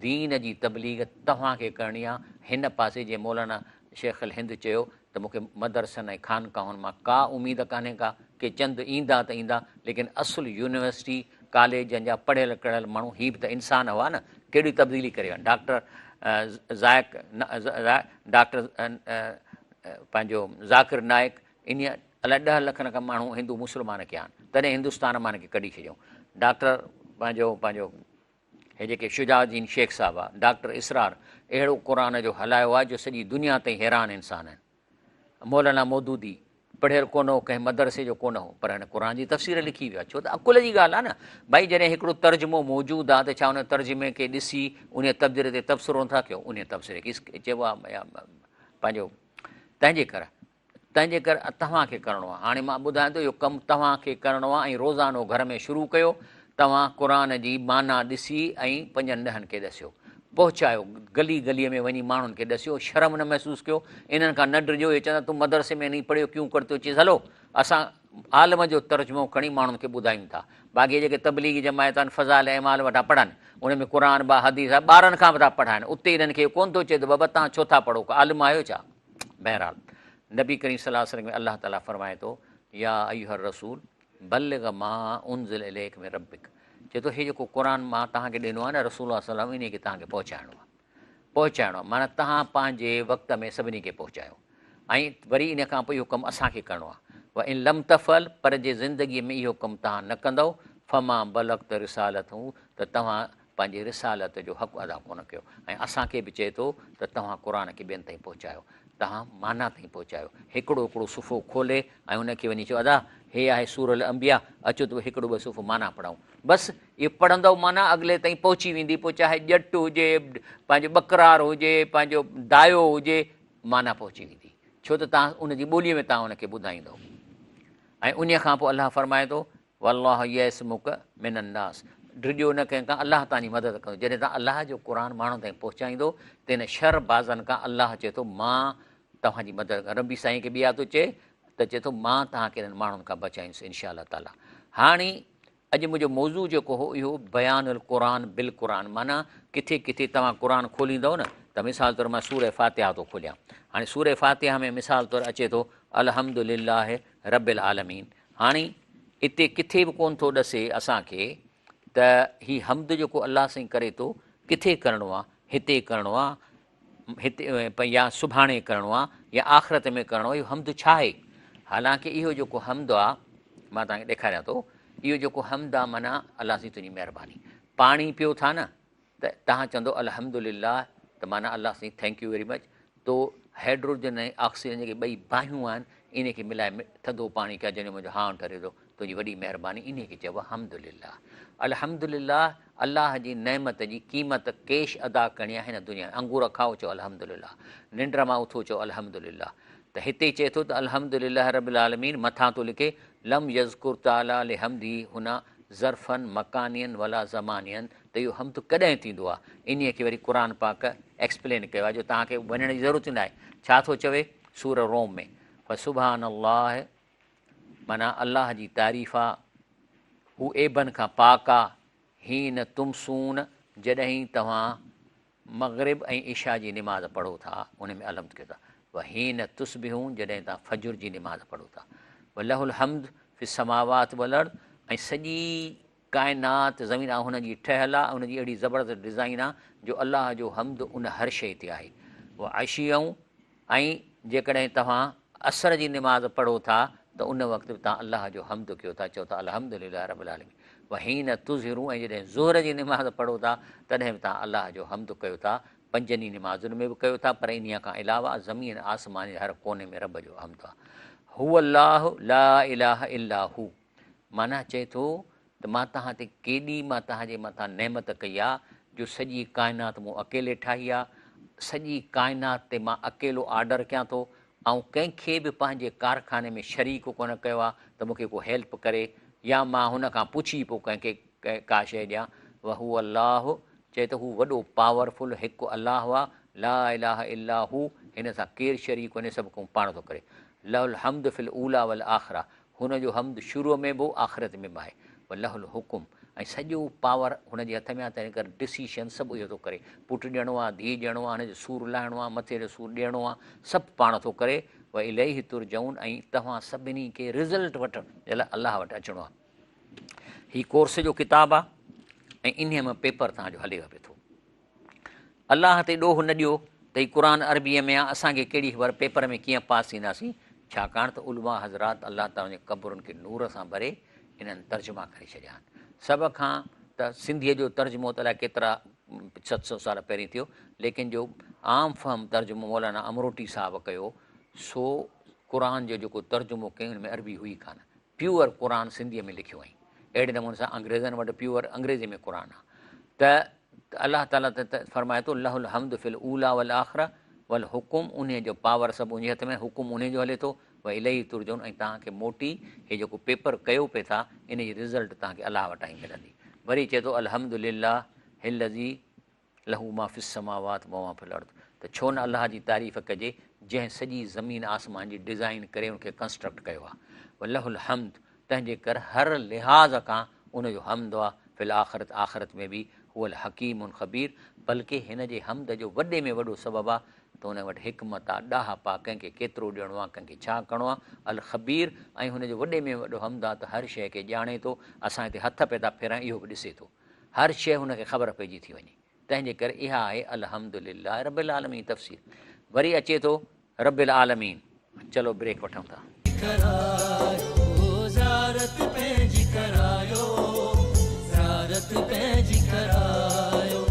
دين جي تبليغ توهان کي ڪرڻي آهي. هن پاسي جيئن مولانا شيخ الهند چيو ته مون کي مدرسن ۽ خانقاهن مان ڪا اميد ڪانهي ڪا، ڪي چند ايندا ته ايندا، ليڪن اصل يونيورسٽي، ڪاليجن جا پڙهيل ڪڙهيل ماڻهو هي به ته انسان هئا نه، ڪهڙي تبديلي ڪري ويا. ڊاڪٽر ذائق ڊاڪٽر پنهنجو ذاڪر نائڪ انهيء الائي ڏهه لکن کان ماڻهو هندو مسلمان ڪيا آهن، تڏهن هندستان مان هن کي ڪڍي ڇڏيائون. ڊاڪٽر پنهنجو پنهنجو هي جيڪي شجاع الدين شيخ صاحب آ، ڊاڪٽر اسرار اهڙو قرآن جو هلايو آ جو سڄي دنيا تائين حيران انسان آهن. مولانا مودودي پڙهيل ڪونه هو، ڪنهن مدرسي جو ڪونه هو، پر هن قرآن جي تفسير لکي ويو آ. ڇو ته عقل جي ڳالهه آ نه ڀائي جڏهن هڪڙو ترجمو موجود آ ته ڇا ان ترجمي کي ڏسي انهيء تبصري تي تبصرو نٿا ڪيو؟ انهيء تبصري کي چئبو آ يا پنهنجو تنهن جي ڪري تنهن جي ڪري توهان کي ڪرڻو آهي. هاڻي مان ٻڌايان ٿو اهو ڪم توهان کي ڪرڻو آهي ۽ روزانو گهر ۾ شروع ڪيو. توهان قرآن جي معنيٰ ڏسي ۽ پنجن ڏهن کي ڏسيو. پهچايو. گلي گليء ۾ وڃي ماڻهن کي ڏسيو. شرم نه محسوس ڪيو. انهن کان نه ڊڄو. اهي چوندا تون مدرسي ۾ نهين پڙهيو ڪيون ڪرتي هو چيز هلو اسان عالم جو ترجمو کڻي ماڻهن کي ٻڌايون ٿا. باقي جيڪي تبليغي جماعت آهن فضائل اعمال وٺا پڙهن. ان ۾ قرآن با حديث آهي ٻارن کان به ٿا پڙهائن. اتي انهن کي اهو ڪونه ٿو چئي ته بابا توهان ڇو ٿا پڙهو ڪو عالم آهيو ڇا؟ بهرحال نبي ڪريم صلي الله عليه وسلم کي الله تعالي فرمائي ٿو يا ايها الرسول بلغ ما انزل اليڪ من ربڪ چئي ٿو هي جيڪو قرآن مان توهان کي ڏنو آهي نه رسول الله صلي الله عليه وسلم انهي کي توهان کي پهچائڻو آهي پهچائڻو آهي معنيٰ توهان پنهنجي وقت ۾ سڀني کي پهچايو ۽ وري ان کان پوء اهو ڪم اسان کي ڪرڻو آهي وان لم تفعل پر جي زندگي ۾ اهو ڪم توهان نه ڪندؤ فما بلغت رسالته ته توهان پنهنجي رسالت جو حق ادا ڪونه ڪيو ۽ اسان کي به چئي ٿو ته توهان قرآن کي ٻين تائين پهچايو، توهان معنيٰ تائين پهچايو. هڪڙو هڪڙو صفحو کولي ۽ ان کي وڃي چئو ادا هي آهي سورة الانبياء اچو ته هڪڙو ٻه صفحو معنيٰ پڙهون. بس اهو پڙهندؤ معنيٰ اڳلي تائين پهچي ويندي پوء چاهي ڄٽ هجي، پنهنجو ٻڪرار هجي، پنهنجو دايو هجي معنيٰ پهچي ويندي ڇو ته توهان ان جي ٻوليء ۾ توهان ان کي ٻڌائيندؤ. ۽ انهيء کان پوء الله فرمائي ٿو والله يعصمک من الناس ڊڄو نه ڪنهن کان الله توهان جي مدد ڪندو جڏهن توهان الله جو قرآن ماڻهن تائين پهچائيندو ته ان شر بازن کان الله چئي ٿو مان توهان جي مدد ڪندس ربي سائين کي به اها ٿو چئي ته چئي ٿو مان توهان کي انهن ماڻهن کان بچائيندس انشاء الله تعالي هاڻي اڄ منهنجو موضوع جيڪو هو اهو بيان القرآن بالقرآن معنيٰ ڪٿي ڪٿي توهان قرآن کوليندؤ نه ته مثال طور مان سورة فاتحه ٿو کوليان هاڻي سورة فاتحه ۾ مثال طور اچي ٿو الحمد لله رب العالمين هاڻي اتي ڪٿي به ڪونه ٿو ڏسي اسان کي ته هي حمد جيڪو الله سائين ڪري ٿو ڪٿي ڪرڻو آ، هتي ڪرڻو آ، هتي يا سڀاڻي ڪرڻو آ يا آخرت ۾ ڪرڻو آ، اهو حمد ڇا آهي؟ حالانڪه اهو جيڪو حمد آ مان توهان کي ڏيکاريان ٿو اهو جيڪو حمد آ معنيٰ الله سائين تنهنجي مهرباني پاڻي پيو ٿا نه ته توهان چوندو الحمد لله ته معنيٰ الله سائين thank you very much تو هيڊروجن ۽ آڪسيجن جيڪي ٻئي باهيون آهن انهي کي ملائي ٿڌو پاڻي ڪيا جنهن جو منهنجو هانء ٺري ٿو تنهنجي وڏي مهرباني انهي کي چئبو آهي حمد لله الحمد لله الله جي نعمت جي قيمت ڪيش ادا ڪرڻي آهي هن دنيا ۾ انگور کائو چئو الحمد لله ننڊ مان اٿو چئو الحمد لله ته هتي چئي ٿو ته الحمد لله رب العالمين مٿان ٿو لکي لم يذڪر تعالي لحمده هنا ظرفا مڪانيا ولا زمانيا ته اهو حمد ڪڏهن ٿيندو آهي؟ انهيء کي وري قرآن پاڪ ايڪسپلين ڪيو آهي جو توهان کي وڃڻ جي ضرورت ئي ناهي. ڇا ٿو چوي سورة روم ۾ فسبحان الله معنيٰ الله جي تعريف آ، هو عيبن کان پاڪ آ، حين تمسون جڏهن توهان مغرب ۽ عشاء جي نماز پڙهو ٿا ان ۾ الحمد ڪيو ٿا. وحين تصبحون جڏهن توهان فجر جي نماز پڙهو ٿا. وله الحمد في السماوات والارض ۽ سڄي ڪائنات زمين آ هن جي ٺهيل آ ۽ ان جي اهڙي زبردست ڊزائين آ جو الله جو حمد ان هر شيء تي آهي. وعشيا ۽ جيڪڏهن توهان عصر جي نماز پڙهو ٿا ته ان وقت به توهان الله جو حمد ڪيو ٿا چئو ٿا الحمد لله رب العالمين. وحين تظهرون ۽ جڏهن ظهر جي نماز پڙهو ٿا تڏهن به توهان الله جو حمد ڪيو ٿا پنجن ئي نمازن ۾ به ڪيو ٿا پر انهيء کان علاوه زمين آسمان جي هر ڪوني ۾ رب جو حمد آهي. هو الله لا اله الا هو معنيٰ چئي ٿو ته مان توهان تي ڪيڏي مان توهان جي مٿان نعمت ڪئي آهي جو سڄي ڪائنات مون اڪيلي ٺاهي آهي سڄي ڪائنات تي مان اڪيلو آرڊر ڪيان ٿو آئون ڪنهن کي به پنهنجي ڪارخاني ۾ شريڪ ڪونه ڪيو آهي ته مون کي ڪو هيلپ ڪري يا مان هن کان پڇي پوء ڪنهن کي ڪا شيء ڏيان وهو الله چئي ته هو وڏو پاور فل هڪ الله آ لا اله الا هو هن سان ڪير شريڪ ڪونهي سڀ ڪم پاڻ ٿو ڪري له الحمد في الاولي والآخره هن جو حمد شروع ۾ به آخرت ۾ به آهي وله الحڪم ۽ سڄو پاور هن جي هٿ ۾ آ تنهن ڪري ڊسيشن سڀ اهو ٿو ڪري پٽ ڏيڻو آ ڌيء ڏيڻو آ هن جو سور لاهڻو آ مٿي جو سور ڏيڻو آ سڀ پاڻ ٿو ڪري واليه ترجعون ۽ توهان سڀني کي رزلٽ وٺڻ جي لاء الله وٽ اچڻو آ. هي ڪورس جو ڪتاب آ ۽ انهيء مان پيپر توهان جو هلي پئي ٿو. الله تي ڏوهه نه ڏيو ته هي قرآن عربيء ۾ آ اسان کي ڪهڙي خبر پيپر ۾ ڪيئن پاس ٿينداسين ڇاڪاڻ ته علماء حضرات الله تعاليٰ جي قبرن کي نور سان ڀري انهن ترجما ڪري ڇڏيا آهن. سڀ کان ته سنڌيء جو ترجمو ته الائي ڪيترا 700 سال پهرين ٿيو ليڪن جو عام فهم ترجمو مولانا امروٽي صاحب ڪيو سو قرآن جو جيڪو ترجمو ڪيائين ان ۾ عربي هئي ڪانه. پيوئر قرآن سنڌيء ۾ لکيو هئائين. اهڙي نموني سان انگريزن وٽ پيوئر انگريزيء ۾ قرآن آهي ته الله تعاليٰ ته فرمائي ٿو له الحمد في الاوليٰ والآخرة والحڪم انهيء جو پاور سڀ انهيء هٿ ۾ حڪم انهيء جو هلي ٿو واليه ترجعون ۽ توهان کي موٽي هي جيڪو پيپر ڪيو پئي ٿا ان جي رزلٽ توهان کي الله وٽان ئي ملندي. وري چئي ٿو الحمد لله الذي له ما في السماوات وما في الارض ته ڇو نه الله جي تعريف ڪجي جنهن سڄي زمين آسمان جي ڊزائين ڪري ان کي ڪنسٽرڪٽ ڪيو آهي وله الحمد تنهن جي ڪر هر لحاظ کان ان جو حمد آهي في الاخرت آخرت ۾ به هو الحڪيم الخبير بلڪه هن جي حمد جو وڏي ۾ وڏو سبب آهي ته ان وٽ حڪمت آهي ڏاهپ آهي ڪنهن کي ڪيترو ڏيڻو آهي ڪنهن کي ڇا ڪرڻو آهي الخبير ۽ هن جو وڏي ۾ وڏو حمد آهي ته هر شيء کي ڄاڻي ٿو اسان هتي هٿ پئي ٿا ڦيرايون اهو به ڏسي ٿو هر شيء هن کي خبر پئجي ٿي وڃي تنهن جي ڪري اها آهي الحمد لله رب العالمين تفسير وري اچي ٿو رب العالمين چلو بريڪ وٺون ٿا. ڪرايو زيارت پنهنجي ڪرايو زيارت پنهنجي ڪرايو.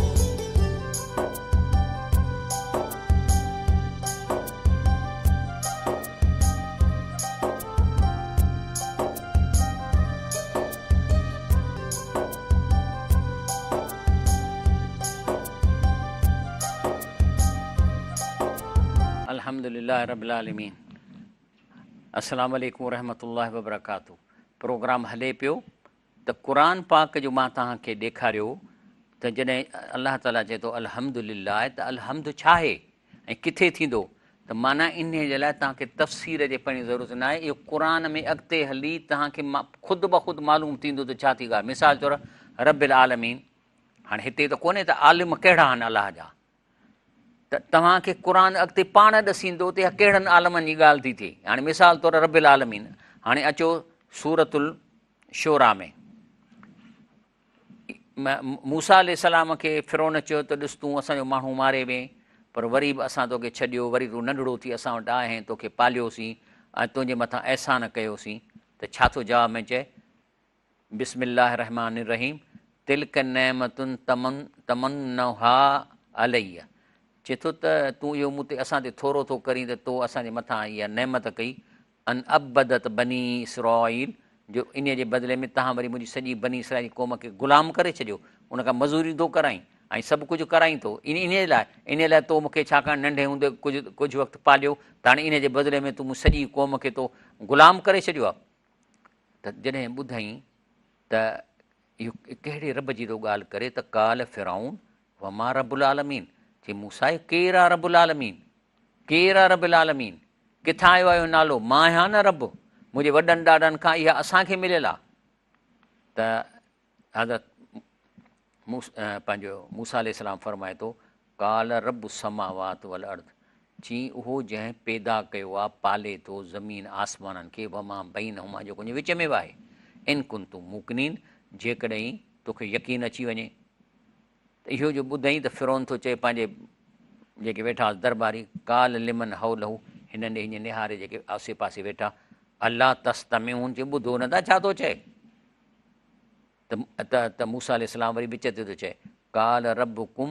الحمد لله رب العالمين السلام عليڪم ورحمة الله وبرڪاته پروگرام هلي پيو ته قرآن پاڪ جو مان توهان کي ڏيکاريو ته جڏهن الله تعاليٰ چئي ٿو الحمد لله ته الحمد ڇا آهي ۽ ڪٿي ٿيندو ته معنيٰ انهيء جي لاء توهان کي تفسير جي پڙهڻ جي ضرورت ناهي، اهو قرآن ۾ اڳتي هلي توهان کي خود بخود معلوم ٿيندو ته ڇا ٿي ڳالهه. مثال طور رب العالمين، هاڻي هتي ته ڪونهي ته عالم ڪهڙا آهن الله جا، ته توهان کي قرآن اڳتي پاڻ ڏسيندو ته اها ڪهڙن عالمن جي ڳالهه ٿي ٿئي. هاڻي مثال طور رب العالمين، هاڻي اچو سورة الشعراء ۾. موسيٰ عليه السلام کي فرعون چيو ته ڏس تون اسان جو ماڻهو ماري وئين پر وري به اسان توکي ڇڏيو وري تون ننڍڙو ٿي اسان وٽ آئين توکي پاليوسين ۽ تنهنجي مٿان احسان ڪيوسين ته ڇا ٿو جواب ۾ چئي بسم الله الرحمٰن الرحيم تلڪ نعمت تمنها علي چئي ٿو ته تون اهو مون تي اسان تي ٿورو ٿو ڪرين ته تو اسان جي مٿان اها نعمت ڪئي ان عبدت بني اسرائيل، جو انهيء جي بدلي ۾ توهان وري منهنجي سڄي بني اسرائيل جي قوم کي غلام ڪري ڇڏيو، ان کان مزوريون ٿو ڪرائين ۽ سڀ ڪجهه ڪرائين ٿو، انهيء لاء، انهيء لاء تو مون کي ڇاڪاڻ ننڍي هوندي ڪجهه ڪجهه وقت پاليو، ته هاڻي انهيء جي بدلي ۾ تون مون سڄي قوم کي تو غلام ڪري ڇڏيو آهي. ته جڏهن ٻڌائين ته اهو ڪهڙي رب جي ٿو ڳالهه ڪري ته قال فرعون وما رب العالمين، چي موسيٰ اهو ڪير آهي رب العالمين؟ ڪير آهي رب العالمين؟ ڪٿان آيو آهي اهو نالو؟ مان آهيان نه رب، منهنجي وڏن ڏاڏن کان اها اسان کي مليل آهي. ته حضرت پنهنجو موسيٰ عليه السلام فرمائي ٿو، قال رب السماوات والارض، چي اهو جنهن پيدا ڪيو آ، پالي ٿو، زمين آسمانن کي، وما بينهما جيڪو ان جي وچ ۾ به آهي، ان ڪنتم موقنين جيڪڏهن توکي يقين اچي وڃي ته اهو جو ٻڌئين ته فرعون ٿو چئي پنهنجي جيڪي ويٺا هئس درباري، قال لمن حوله هنن ڏي هيئن نهاري جيڪي آسي پاسي ويٺا، الا تستمعون چي ٻڌو نه ٿا ڇا ٿو چئي؟ ته ته موسيٰ عليه السلام وري وچ تي ٿو چئي، قال ربڪم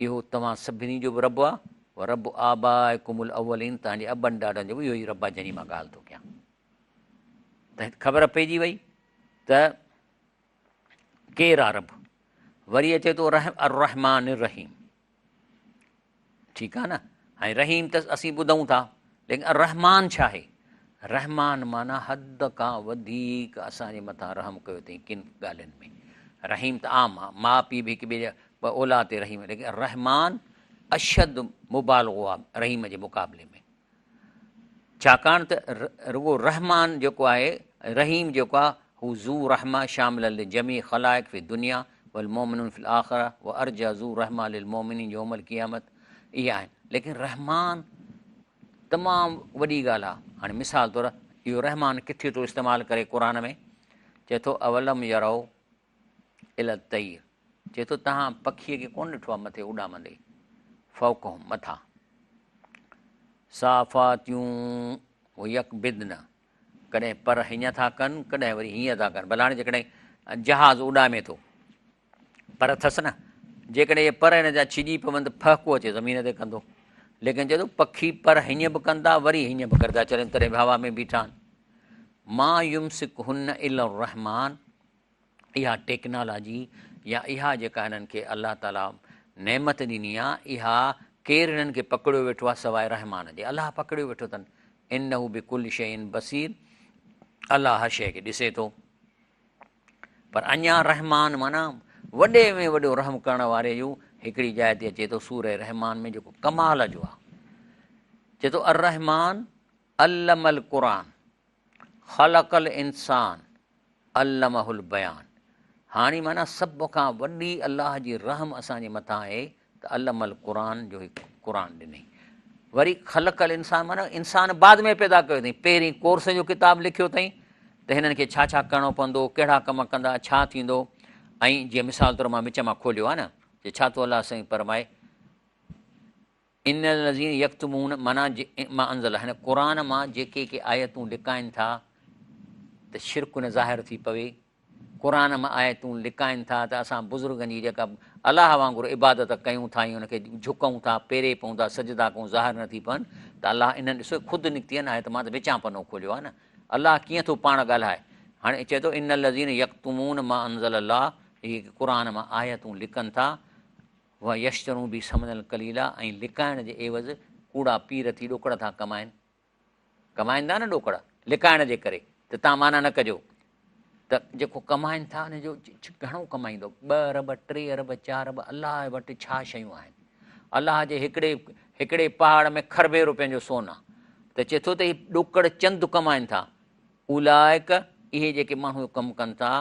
اهو توهان سڀني جو به رب آ، و رب آبائڪم الاولين توهان جي ابن ڏاڏن جو به اهو ئي رب آ جنهن جي مان ڳالهه ٿو ڪيان. ته هت خبر پئجي وئي ته ڪير آ رب. وري اچي ٿو الرحمٰن الرحيم. ٺيڪ آ نه. هاڻي رحيم ته اسين ٻڌون ٿا ليڪن الرحمٰن ڇا آهي؟ رحمٰن معنيٰ حد کان وڌيڪ اسان جي مٿان رحم ڪيو اٿئي ڪن ڳالهين ۾. رحيم ته عام آ، ماء پيء به هڪ ٻئي جا اولاد تي رحيم، ليڪن الرحمٰن اشد مبالغو آ رحيم جي مقابلي ۾. ڇاڪاڻ ته رڳو رحمان جيڪو آهي، رحيم جيڪو آهي، هو ذو رحمة شاملا لجميع خلائق في الدنيا والمؤمنون في الاخرة وارجى ذو رحمة للمؤمنين يوم القيامة اهي آهن ليڪن رحمان تمام وڏي ڳالهه آهي. هاڻي مثال طور اهو رحمان ڪٿي ٿو استعمال ڪري قرآن ۾ چئي ٿو اولم يروا الي الطير چئي ٿو توهان پکيء کي ڪونه ڏٺو آهي مٿي اڏامندي فوقهم مٿان صافاتيون ويقبضن ڪڏهن پر هيئن ٿا ڪن ڪڏهن وري هيئن ٿا ڪن ڀلا هاڻي جيڪڏهن جهاز اڏامي ٿو پر اٿس نه جيڪڏهن اهي پر هن جا ڇڄي پون ته ڦهڪو اچي زمين تي ڪندو ليڪن چئي ٿو پکي پر هيئن به ڪن ٿا وري هيئن به ڪري ٿا ڇڏين تڏهن به هوا ۾ بيٺا آهن ما يمسڪهن الا الرحمن اها ٽيڪنالاجي يا اها جيڪا هنن کي الله تعاليٰ نعمت ڏني آهي اها ڪير هنن کي پڪڙيو ويٺو آهي سواء رحمان جي الله پڪڙيو ويٺو اٿن انه بڪل شيء بصير الله هر شيء کي ڏسي ٿو پر اڃا رحمان معنيٰ وڏي ۾ وڏو رحم ڪرڻ واري جو هڪڙي جاء تي اچي ٿو سورة رحمان ۾ جيڪو ڪمال جو آهي چئي ٿو الرحمان علم القرآن خلق الانسان علمه البيان هاڻي معنيٰ سڀ کان وڏي الله جي رحم اسان جي مٿان آهي ته علم القرآن جو هي قرآن ڏنئي وري خلق الانسان معنيٰ انسان بعد ۾ پيدا ڪيو اٿئي پهرين ڪورس جو ڪتاب لکيو اٿئي ته هنن کي ڇا ڇا ڪرڻو پوندو ڪهڙا ڪم ڪندا ڇا ٿيندو ۽ جيئن مثال طور مان وچ مان کوليو آهي نه چي ڇا ٿو الله سائين فرمائي ان الذين يڪتمون معنيٰ ما انزل هن قرآن مان جيڪي ڪي آيتون لڪائن ٿا ته شرڪ نه ظاهر ٿي پوي قرآن مان آيتون لڪائن ٿا ته اسان بزرگن جي جيڪا الله وانگر عبادت ڪيون ٿا ۽ ان کي جهڪون ٿا پيري پئون ٿا سجدا ڪيون ظاهر نه ٿي پون ته الله انهن ڏسو خود نڪتي آهي نه آيت مان ته وچان پنو کوليو آهي نه الله ڪيئن ٿو پاڻ ڳالهائي هاڻي چئي ٿو ان الذين يڪتمون ما انزل الله اهي قرآن مان آيتون لڪن ٿا ويشترون به ثمنا قليلا ۽ لڪائڻ جي عيوض ڪوڙا پير ٿي ڏوڪڙ ٿا ڪمائن، ڪمائن ٿا نه ڏوڪڙ لڪائڻ جي ڪري ته تان معنيٰ نه ڪجو ته جيڪو ڪمائن ٿا ان جو گهڻو ڪمائيندو ٻه ارب ٽي ارب چار ارب الله وٽ ڇا شيون آهن الله جي هڪڙي هڪڙي پهاڙ ۾ کربين روپين جو سون آ ته چئي ٿو ته هي ڏوڪڙ چند ڪمائن ٿا اولئک، اهي جيڪي ماڻهو اهو ڪم ڪن ٿا،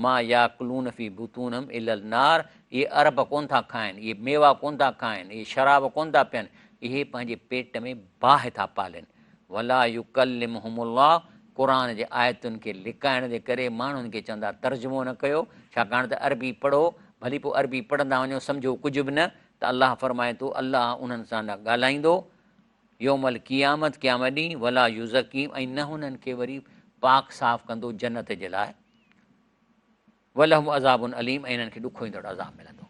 ما ياڪلون في بطونهم الا النار، اهي ارب ڪونه ٿا کائن، اهي ميوا ڪونه ٿا کائن، اهي شراب ڪونه ٿا پين، اهي پنهنجي پيٽ ۾ باهه ٿا پالين. ولا يڪلمهم الله، قرآن جي آيتن کي لڪائڻ جي ڪري ماڻهن کي چوندا ترجمو نه ڪيو، ڇاڪاڻ ته عربي پڙهو، ڀلي پوء عربي پڙهندا وڃو سمجهو ڪجهه به نه، ته الله فرمائي ٿو الله انهن سان نه ڳالهائيندو، يوم القيامت قيامت ڏينهن، ولا يزڪيهم ۽ نه هنن کي وري پاڪ صاف ڪندو جنت جي لاء، ولهم عذاب اليم ۽ انهن کي ڏکوئيندڙ عذاب ملندو.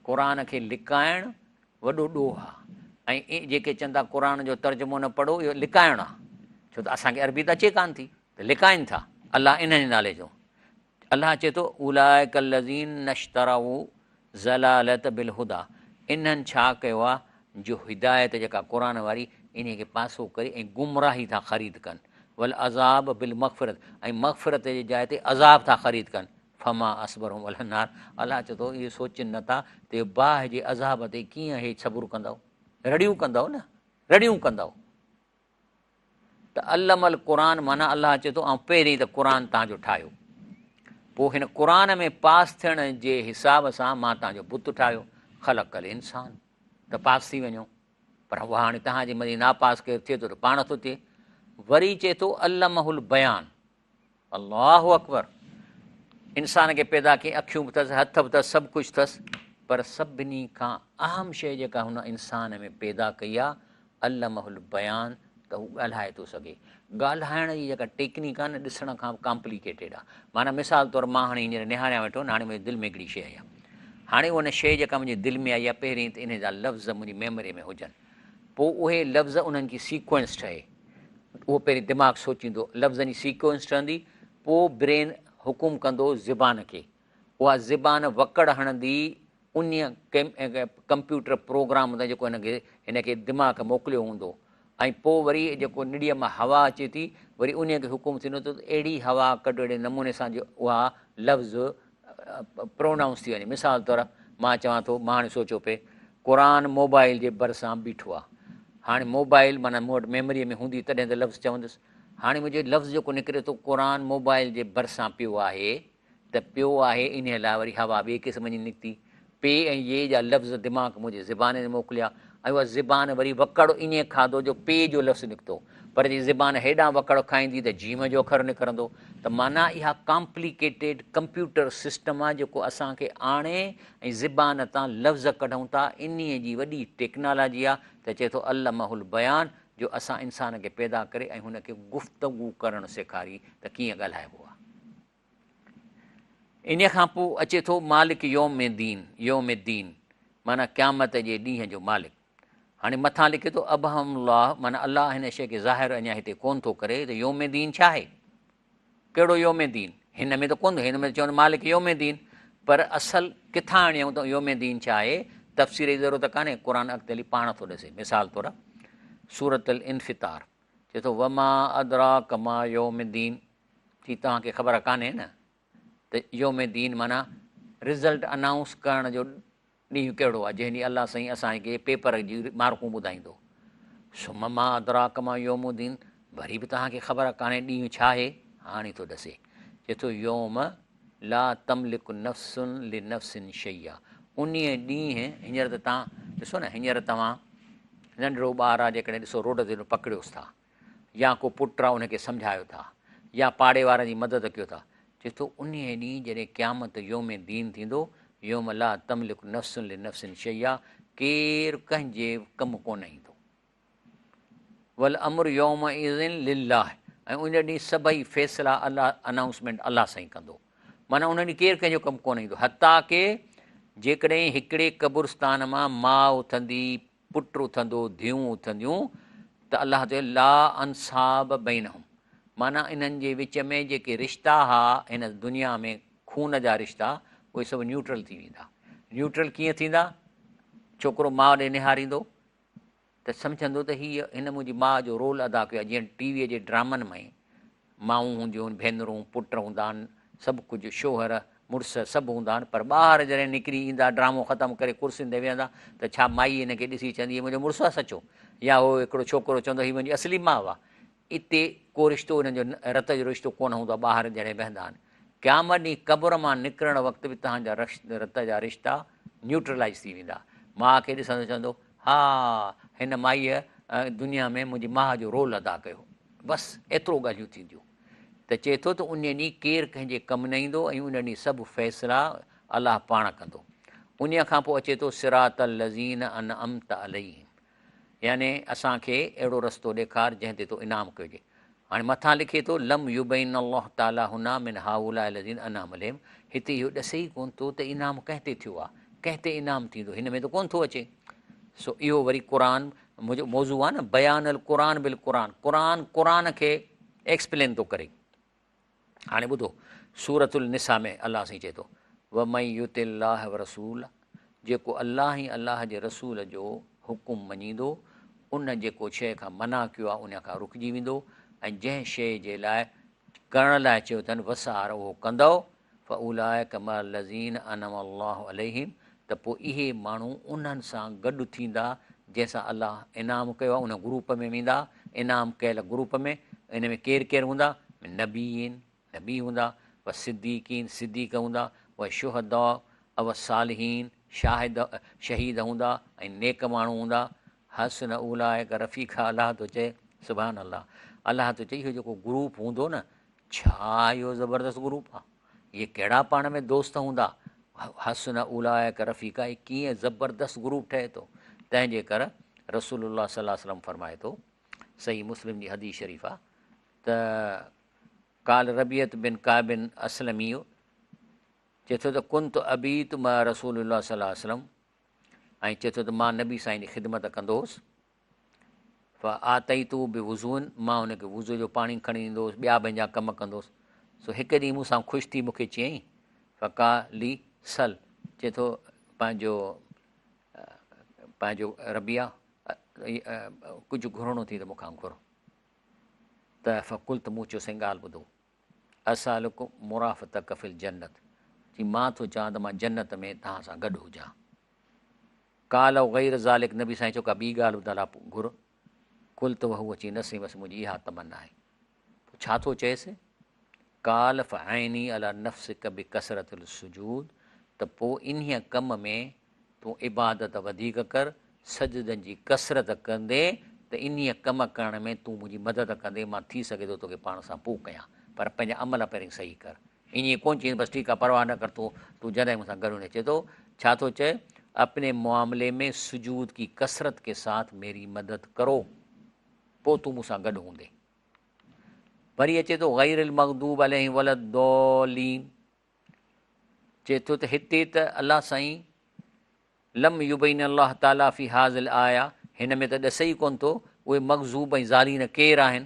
قرآن کي لڪائڻ وڏو ڏوهه آهي ۽ جيڪي چون ٿا قرآن جو ترجمو نه پڙهو اهو لڪائڻ آهي ڇو ته اسان کي عربي ته اچي ڪانه ٿي ته لڪائن ٿا الله انهن جي نالي جو الله چئي ٿو، اولئک الذين اشتروا الضلالة بالهديٰ انهن ڇا ڪيو آهي جو هدايت جيڪا قرآن واري انهي کي پاسو ڪري ۽ گمراهي ٿا خريد ڪن والعذاب بالمغفرة ۽ مغفرت جي جاء تي عذاب ٿا خريد ڪن فما اصبرهم علي النار الله چئي ٿو اهي سوچين نه ٿا ته باهه جي عذاب تي ڪيئن اهي صبر ڪندؤ رڙيون ڪندؤ نه رڙيون ڪندؤ. ته علم القرآن معنيٰ الله چئي ٿو آئون پهرين ته قرآن توهان جو ٺاهيو پوء هن قرآن ۾ پاس ٿيڻ جي حساب سان مان توهان جو بت ٺاهيو خلق الانسان ته پاس ٿي وڃو پر اها هاڻي توهان جي مرضي ناپاس ڪير ٿئي ٿو ته پاڻ ٿو ٿئي. وري چئي ٿو علمه البيان. الله اڪبر! انسان کي پيدا ڪيائين اکيون به اٿس، هٿ به اٿس، سڀ ڪجهه اٿس، پر سڀني کان اهم شيء جيڪا هن انسان ۾ پيدا ڪئي آهي علمه البيان ته هو ڳالهائي ٿو سگهي. ڳالهائڻ جي جيڪا ٽيڪنيڪ آهي نه ڏسڻ کان به ڪامپليڪيٽيڊ آهي. معنيٰ مثال طور مان هاڻي هينئر نهاريان ويٺو نه هاڻي منهنجي دل ۾ هڪڙي شيء آئي آهي. هاڻي ان شيء جيڪا منهنجي دل ۾ آئي آهي پهرين ته انهي جا لفظ منهنجي ميموري ۾ هجن. پوء اهي لفظ انهن جي سيڪوئنس ٺهي. اهو پهرين دماغ سوچيندو لفظن جي سيڪوئنس ٺهندي پوء برين حڪم ڪندو زبان کي. اها زبان وڪڙ هڻندي انهيء ڪمپيوٽر پروگرام تان جيڪو هن کي دماغ موڪليو هوندو ۽ پوء وري جيڪو نڙيء مان هوا اچي ٿي وري انهيء کي حڪم ٿيندو ته اهڙي هوا ڪڍ اهڙي نموني سان جو اها لفظ پرونائونس ٿي وڃي. مثال طور مان چوان ٿو مان هاڻي سوچيو پئي قرآن موبائل جي ڀرسان بيٺو آهي هاڻي موبائل معنيٰ مون وٽ ميموريء ۾ هوندي تڏهن ته لفظ چوندس هاڻي منهنجو لفظ جيڪو نڪري ٿو قرآن موبائل جي ڀرسان پيو آهي ته پيو آهي انهيء لاء وري هوا ٻئي قسم جي نڪتي. پي ۽ يي جا لفظ دماغ منهنجي زبان تي موڪليا ۽ اها زبان وري وڪڙ ائين کاڌو جو پي جو لفظ نڪتو. پر جي زبان هيڏانهن وڪڙ کائيندي ته جيم جو اکر نڪرندو. ته معنيٰ اها ڪامپليڪيٽيڊ ڪمپيوٽر سسٽم آهي جيڪو اسان کي آڻي ۽ زبان تان لفظ ڪڍون ٿا انهيء جي وڏي ٽيڪنالاجي آهي ته چئي ٿو علمه البيان جو اسان انسان کي پيدا ڪري ۽ هن کي گفتگو ڪرڻ سيکاري ته ڪيئن ڳالهائبو آهي. انهيء کان پوء اچي ٿو مالڪ يوم الدين، يوم الدين، معنيٰ قيامت جي ڏينهن جو مالڪ. هاڻي مٿان لکي ٿو ابهم الله معنيٰ الله هن شيء کي ظاهر اڃا هتي ڪونه ٿو ڪري ته يوم دين ڇا آهي؟ ڪهڙو يوم دين؟ هن ۾ ته ڪونه هن ۾ ته چون مالڪ يوم دين پر اصل ڪٿان آڻيائون ته يوم دين ڇا آهي؟ تفسير جي ضرورت ڪانهي قرآن اڳتي هلي پاڻ ٿو ڏسي مثال طور سورة الانفطار چئي ٿو وما ادراڪ ما يوم الدين ٿي توهان کي خبر ڪانهي نه ته يوم دين معنيٰ رزلٽ انائونس ڪرڻ جو ڏينهن ڪهڙو آهي جنهن ڏينهن الله سائين اسان کي پيپر جي مارڪون ٻڌائيندو ثم ما ادراڪ ما يوم الدين وري به توهان کي خبر ڪانهي ڏينهن ڇا آهي هاڻي ٿو ڏسي چئي ٿو يوم لا تملڪ نفس لنفس شيئا انهيء ڏينهن هينئر ته توهان ڏسو نه هينئر توهان ننڍڙو ٻار آهي جيڪڏهن ڏسو روڊ تي پڪڙيوس ٿا يا ڪو پٽ آ ان کي سمجهايو ٿا يا پاڙي وارن جي مدد ڪيو ٿا، چئي ٿو انهيء ڏينهن جڏهن قيامت يوم دين ٿيندو، يوم لا تملڪ نفس لنفس شيئا، ڪير ڪنهن جي ڪم ڪونه ايندو. والامر يومئذ لله ۽ ان ڏينهن سڀئي فيصلا الله انائونسمينٽ الله سائين ڪندو. معنيٰ ان ڏينهن ڪير ڪنهن جو ڪم ڪونه ايندو. حتيٰ ڪه جيڪڏهن هڪڙي قبرستان مان ماء اٿندي، پٽ اٿندو، ڌيئون اٿنديون ته الله چيو لا انصاب بينهم معنيٰ انهن جي وچ ۾ جيڪي رشتا ها هن دنيا ۾ خون جا رشتا اهي سڀ نيوٽرل ٿي ويندا. نيوٽرل ڪيئن ٿيندا؟ ڇوڪرو ماء ڏي نهاريندو ته سمجهندو ته هيء هن منهنجي ماء جو رول ادا ڪيو آهي جيئن ٽي ويء جي ڊرامن ۾ مائون هونديون آهن، ڀينرون، پٽ هوندا آهن، سڀ ڪجهه، شوهر، مڙس سڀ هوندا آهن، پر ٻاهر جڏهن نڪري ايندا، ڊرامو ختم ڪري ڪرسين تي ويهندا ته ڇا مائي هن کي ڏسي چوندي هي منهنجو مڙس آهي سچو؟ يا هو هڪڙو ڇوڪرو چوندو هي منهنجي اصلي ماء آهي. اتي ڪو رشتو انهن جو رت جو رشتو ڪونه هوندو آهي، ٻاهر جڏهن ويهندا آهن. قيامت ڏينهن قبر مان نڪرڻ وقت به توهان جا رت جا رشتا نيوٽرلائيز ٿي ويندا. ماء کي ڏسندو چوندو ها هن مائيء دنيا ۾ منهنجي ماء جو رول ادا ڪيو. بس ايترو ڳالهيون ٿينديون ته چئي ٿو ته ان ڏينهن ڪير ڪنهن جي ڪم نه ايندو ۽ ان ڏينهن سڀ فيصلا الله پاڻ ڪندو. انهيء کان پوء اچي ٿو صراط الذين انعمت عليهم يعني اسان کي اهڙو رستو ڏيکار جنهن تي تو انعام ڪيو هجي. هاڻي مٿان لکي ٿو لم يبين الله تعالي هنا من هؤلاء الذين انعم عليهم هتي اهو ڏسي ئي ڪونه ٿو ته انعام ڪنهن تي ٿيو آهي، ڪنهن تي انعام ٿيندو هن ۾ ته ڪونه ٿو اچي. سو اهو وري قرآن منهنجو موضوع آهي نه بيان القرآن بالقرآن قرآن قرآن کي ايڪسپلين ٿو ڪري. هاڻي ٻڌو سورة النساء ۾ الله سائين چئي ٿو ومن يطع الله ورسوله جيڪو الله ۽ الله جي رسول جو حڪم مڃيندو ان جيڪو شيء کان منع ڪيو آهي ان کان رڪجي ويندو ۽ جنهن شيء جي لاء ڪرڻ لاء چيو اٿن وسار اهو ڪندؤ فاولئک مع الذين انعم الله عليهم ته پوء اهي ماڻهو انهن سان گڏ ٿيندا جنهن سان الله انعام ڪيو آهي ان گروپ ۾ ويندا انعام ڪيل گروپ ۾ ان ۾ ڪير ڪير هوندا نبيين نبي هوندا والصديقين صديق هوندا والشهداء والصالحين شاهد شهيد هوندا ۽ نيڪ ماڻهو هوندا. حسن اولئک رفيقا الله ٿو چئي سبحان الله الله ٿو چئي اهو جيڪو گروپ هوندو نه ڇا اهو زبردست گروپ آ اهي ڪهڙا پاڻ ۾ دوست هوندا حسن اولئک رفيقا هي ڪيئن زبردست گروپ ٺهي ٿو تنهن جي ڪر رسول الله صلي الله عليه وسلم فرمائي ٿو صحيح مسلم جي حديث شريف آ ته قال ربيعة بن ڪعب اسلمي چئي ٿو ته ڪنت ابيت مع رسول الله صلي الله عليه وسلم ۽ چئي ٿو ته مان نبي سائين جي خدمت ڪندو هوس فآتيته بوضوء مان هن کي وضو جو پاڻي کڻي ڏيندو هوس ٻيا پنهنجا ڪم ڪندو هوس سو هڪ ڏينهن مون سان خوش ٿي مون کي چيائين فقال لي سل چئي ٿو پنهنجو پنهنجو ربيعه ڪجهه گهرڻو ٿي ته مون کان گهر ته فقلت مون چيو سائين ڳالهه ٻڌو اسالک مرافتک في الجنت چي مان ٿو چاهان ته مان جنت ۾ توهان سان گڏ هجان. قال او غير ذلک نبي سائين چيو ڪا ٻي ڳالهه به ته لا گهر. قلت وهو چي نه سائين بس منهنجي اها تمنا آهي. پوء ڇا ٿو چئيس؟ قال فاعني علي نفسک بڪثرت السجود ته پوء انهيء ڪم ۾ تون عبادت وڌيڪ ڪر، سجدن جي ڪثرت ڪندين ته انهيء ڪم ڪرڻ ۾ تون منهنجي مدد ڪندين، مان ٿي سگهي ٿو توکي پاڻ سان پوء ڪيان، پر پنهنجا عمل پهرين صحيح ڪر. ائين ڪونه چئين بس ٺيڪ آهي پرواهه نه ڪر تون تون جڏهن مون سان گڏ هوندين. چئي ٿو، ڇا ٿو چئي، اپني معاملي ۾ سجود ڪي ڪثرت ڪي ساٿ ميري مدد ڪرو، پوء تون مون سان گڏ هوندين. وري اچي ٿو غير المغضوب عليهم ولا الضالين. چئي ٿو ته هتي ته الله سائين لم يبين الله تعالي في هذه الايه هن ۾ ته ڏسي ئي ڪونه ٿو اهي مغضوب ۽ ضالين ڪير آهن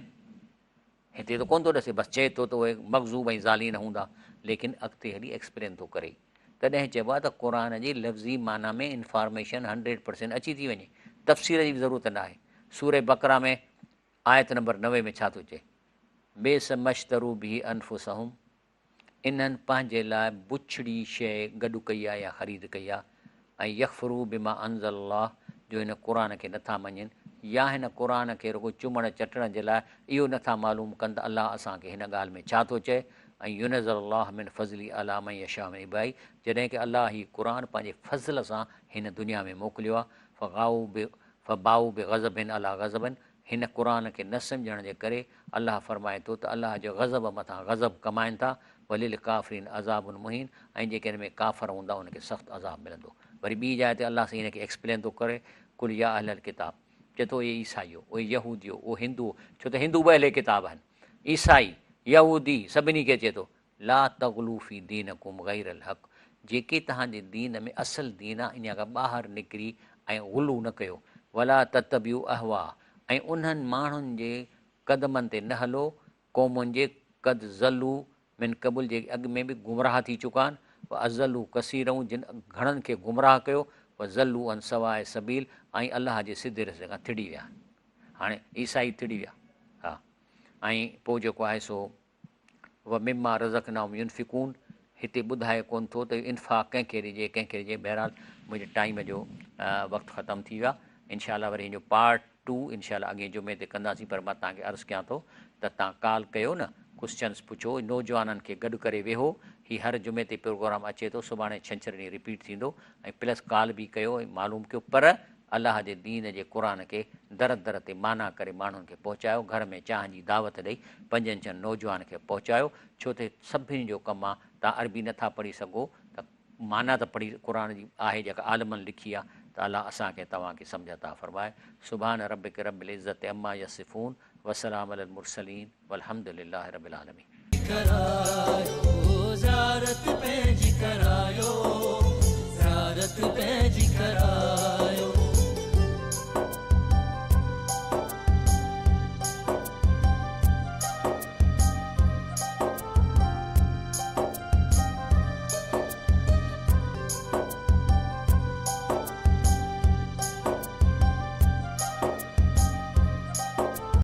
هتي ته ڪونه ٿو ڏسي بس چئي ٿو ته اهي مغضوب ۽ ضالين هوندا ليڪن اڳتي هلي ايڪسپلين ٿو ڪري تڏهن چئبو آهي ته قرآن جي لفظي معنيٰ ۾ انفارميشن 100% اچي ٿي وڃي تفسير جي به ضرورت نه آهي سوره بقره ۾ آيت نمبر 90 ۾ ڇا ٿو چئي بئس ما اشتروا به انفسهم انهن پنهنجي لاء بڇڙي شيء گڏ ڪئي آهي يا خريد ڪئي آهي ۽ يڪفروا بما انزل الله جو هن قرآن کي نٿا مڃين يا هن قرآن کي رڳو چمڻ چٽڻ جي لاء اهو نٿا معلوم ڪن ته الله اسان کي هن ڳالهه ۾ ڇا ٿو چئي ۽ ينزل الله من فضله علي من يشاء من عباده جڏهن ڪه الله هي قرآن پنهنجي فضل سان هن دنيا ۾ موڪليو آهي فباؤ بغضب علي غضب هن قرآن کي نه سمجهڻ جي ڪري الله فرمائي ٿو ته الله جي غضب مٿان غضب ڪمائن ٿا، وللڪافرين عذاب مهين ۽ جيڪي هن ۾ ڪافر هوندا انهن کي سخت عذاب ملندو. وري ٻي جاء تي الله سائين هن کي ايڪسپلين ٿو ڪري، قل يا اهل الڪتاب چئي ٿو اي عيسائيو، اي يهوديو، او هندوو، ڇو ته هندو به اهل ڪتاب آهن، عيسائي، يهودي سڀني کي چئي ٿو، لا تغلو في دينڪم غير الحق جيڪي توهان جي دين ۾ اصل دين آهي انهيء کان ٻاهر نڪري ۽ غلو نه ڪيو، ولا تتبعوا اهواء ۽ انهن ماڻهن جي قدمن تي نه هلو، قومن جي، قد ضلوا من قبل جيڪي اڳ ۾ به گمراهه ٿي چڪا آهن، واضلوا ڪثيرا جن گهڻن کي گمراهه ڪيو، وضلوا عن سواء السبيل ۽ الله جي سڌي رستي کان ٿڙي ويا آهن. هاڻي عيسائي ٿڙي ويا ها ۽ پوء جيڪو آهي سو ومما رزقناهم ينفقون هتي ٻڌائي ڪونه ٿو ته انفاق ڪنهن کي ڏجي ڪنهن کي ڏجي بهرحال منهنجي ٽائيم جو وقت ختم ٿي ويو آهي انشاء الله وري هن جو پارٽ ٽو انشاء الله اڳئين جمعي تي ڪنداسين پر مان توهان کي عرض ڪيان ٿو ته توهان ڪال ڪيو نه ڪوسچنس پڇو نوجوانن کي گڏ ڪري ويهو هي هر جمعي تي پروگرام اچي ٿو سڀاڻي ڇنڇر ڏينهن رپيٽ ٿيندو ۽ پلس ڪال به ڪيو ۽ معلوم ڪيو پر الله جي دين جي قرآن کي در در تي معنيٰ ڪري ماڻهن کي پهچايو، گهر ۾ چانهه جي دعوت ڏئي پنجن ڇهن نوجوان کي پهچايو، ڇو ته سڀني جو ڪم آ، توهان عربي نه ٿا پڙهي سگهو ته معنيٰ ته پڙهي قرآن جي آهي جيڪا عالمن لکي آ ته الله اسان کي توهان کي سمجهه عطا فرمائي. سبحان ربک رب العزت عما يصفون وسلام علي المرسلين والحمد لله رب العالمين. ڪرايو.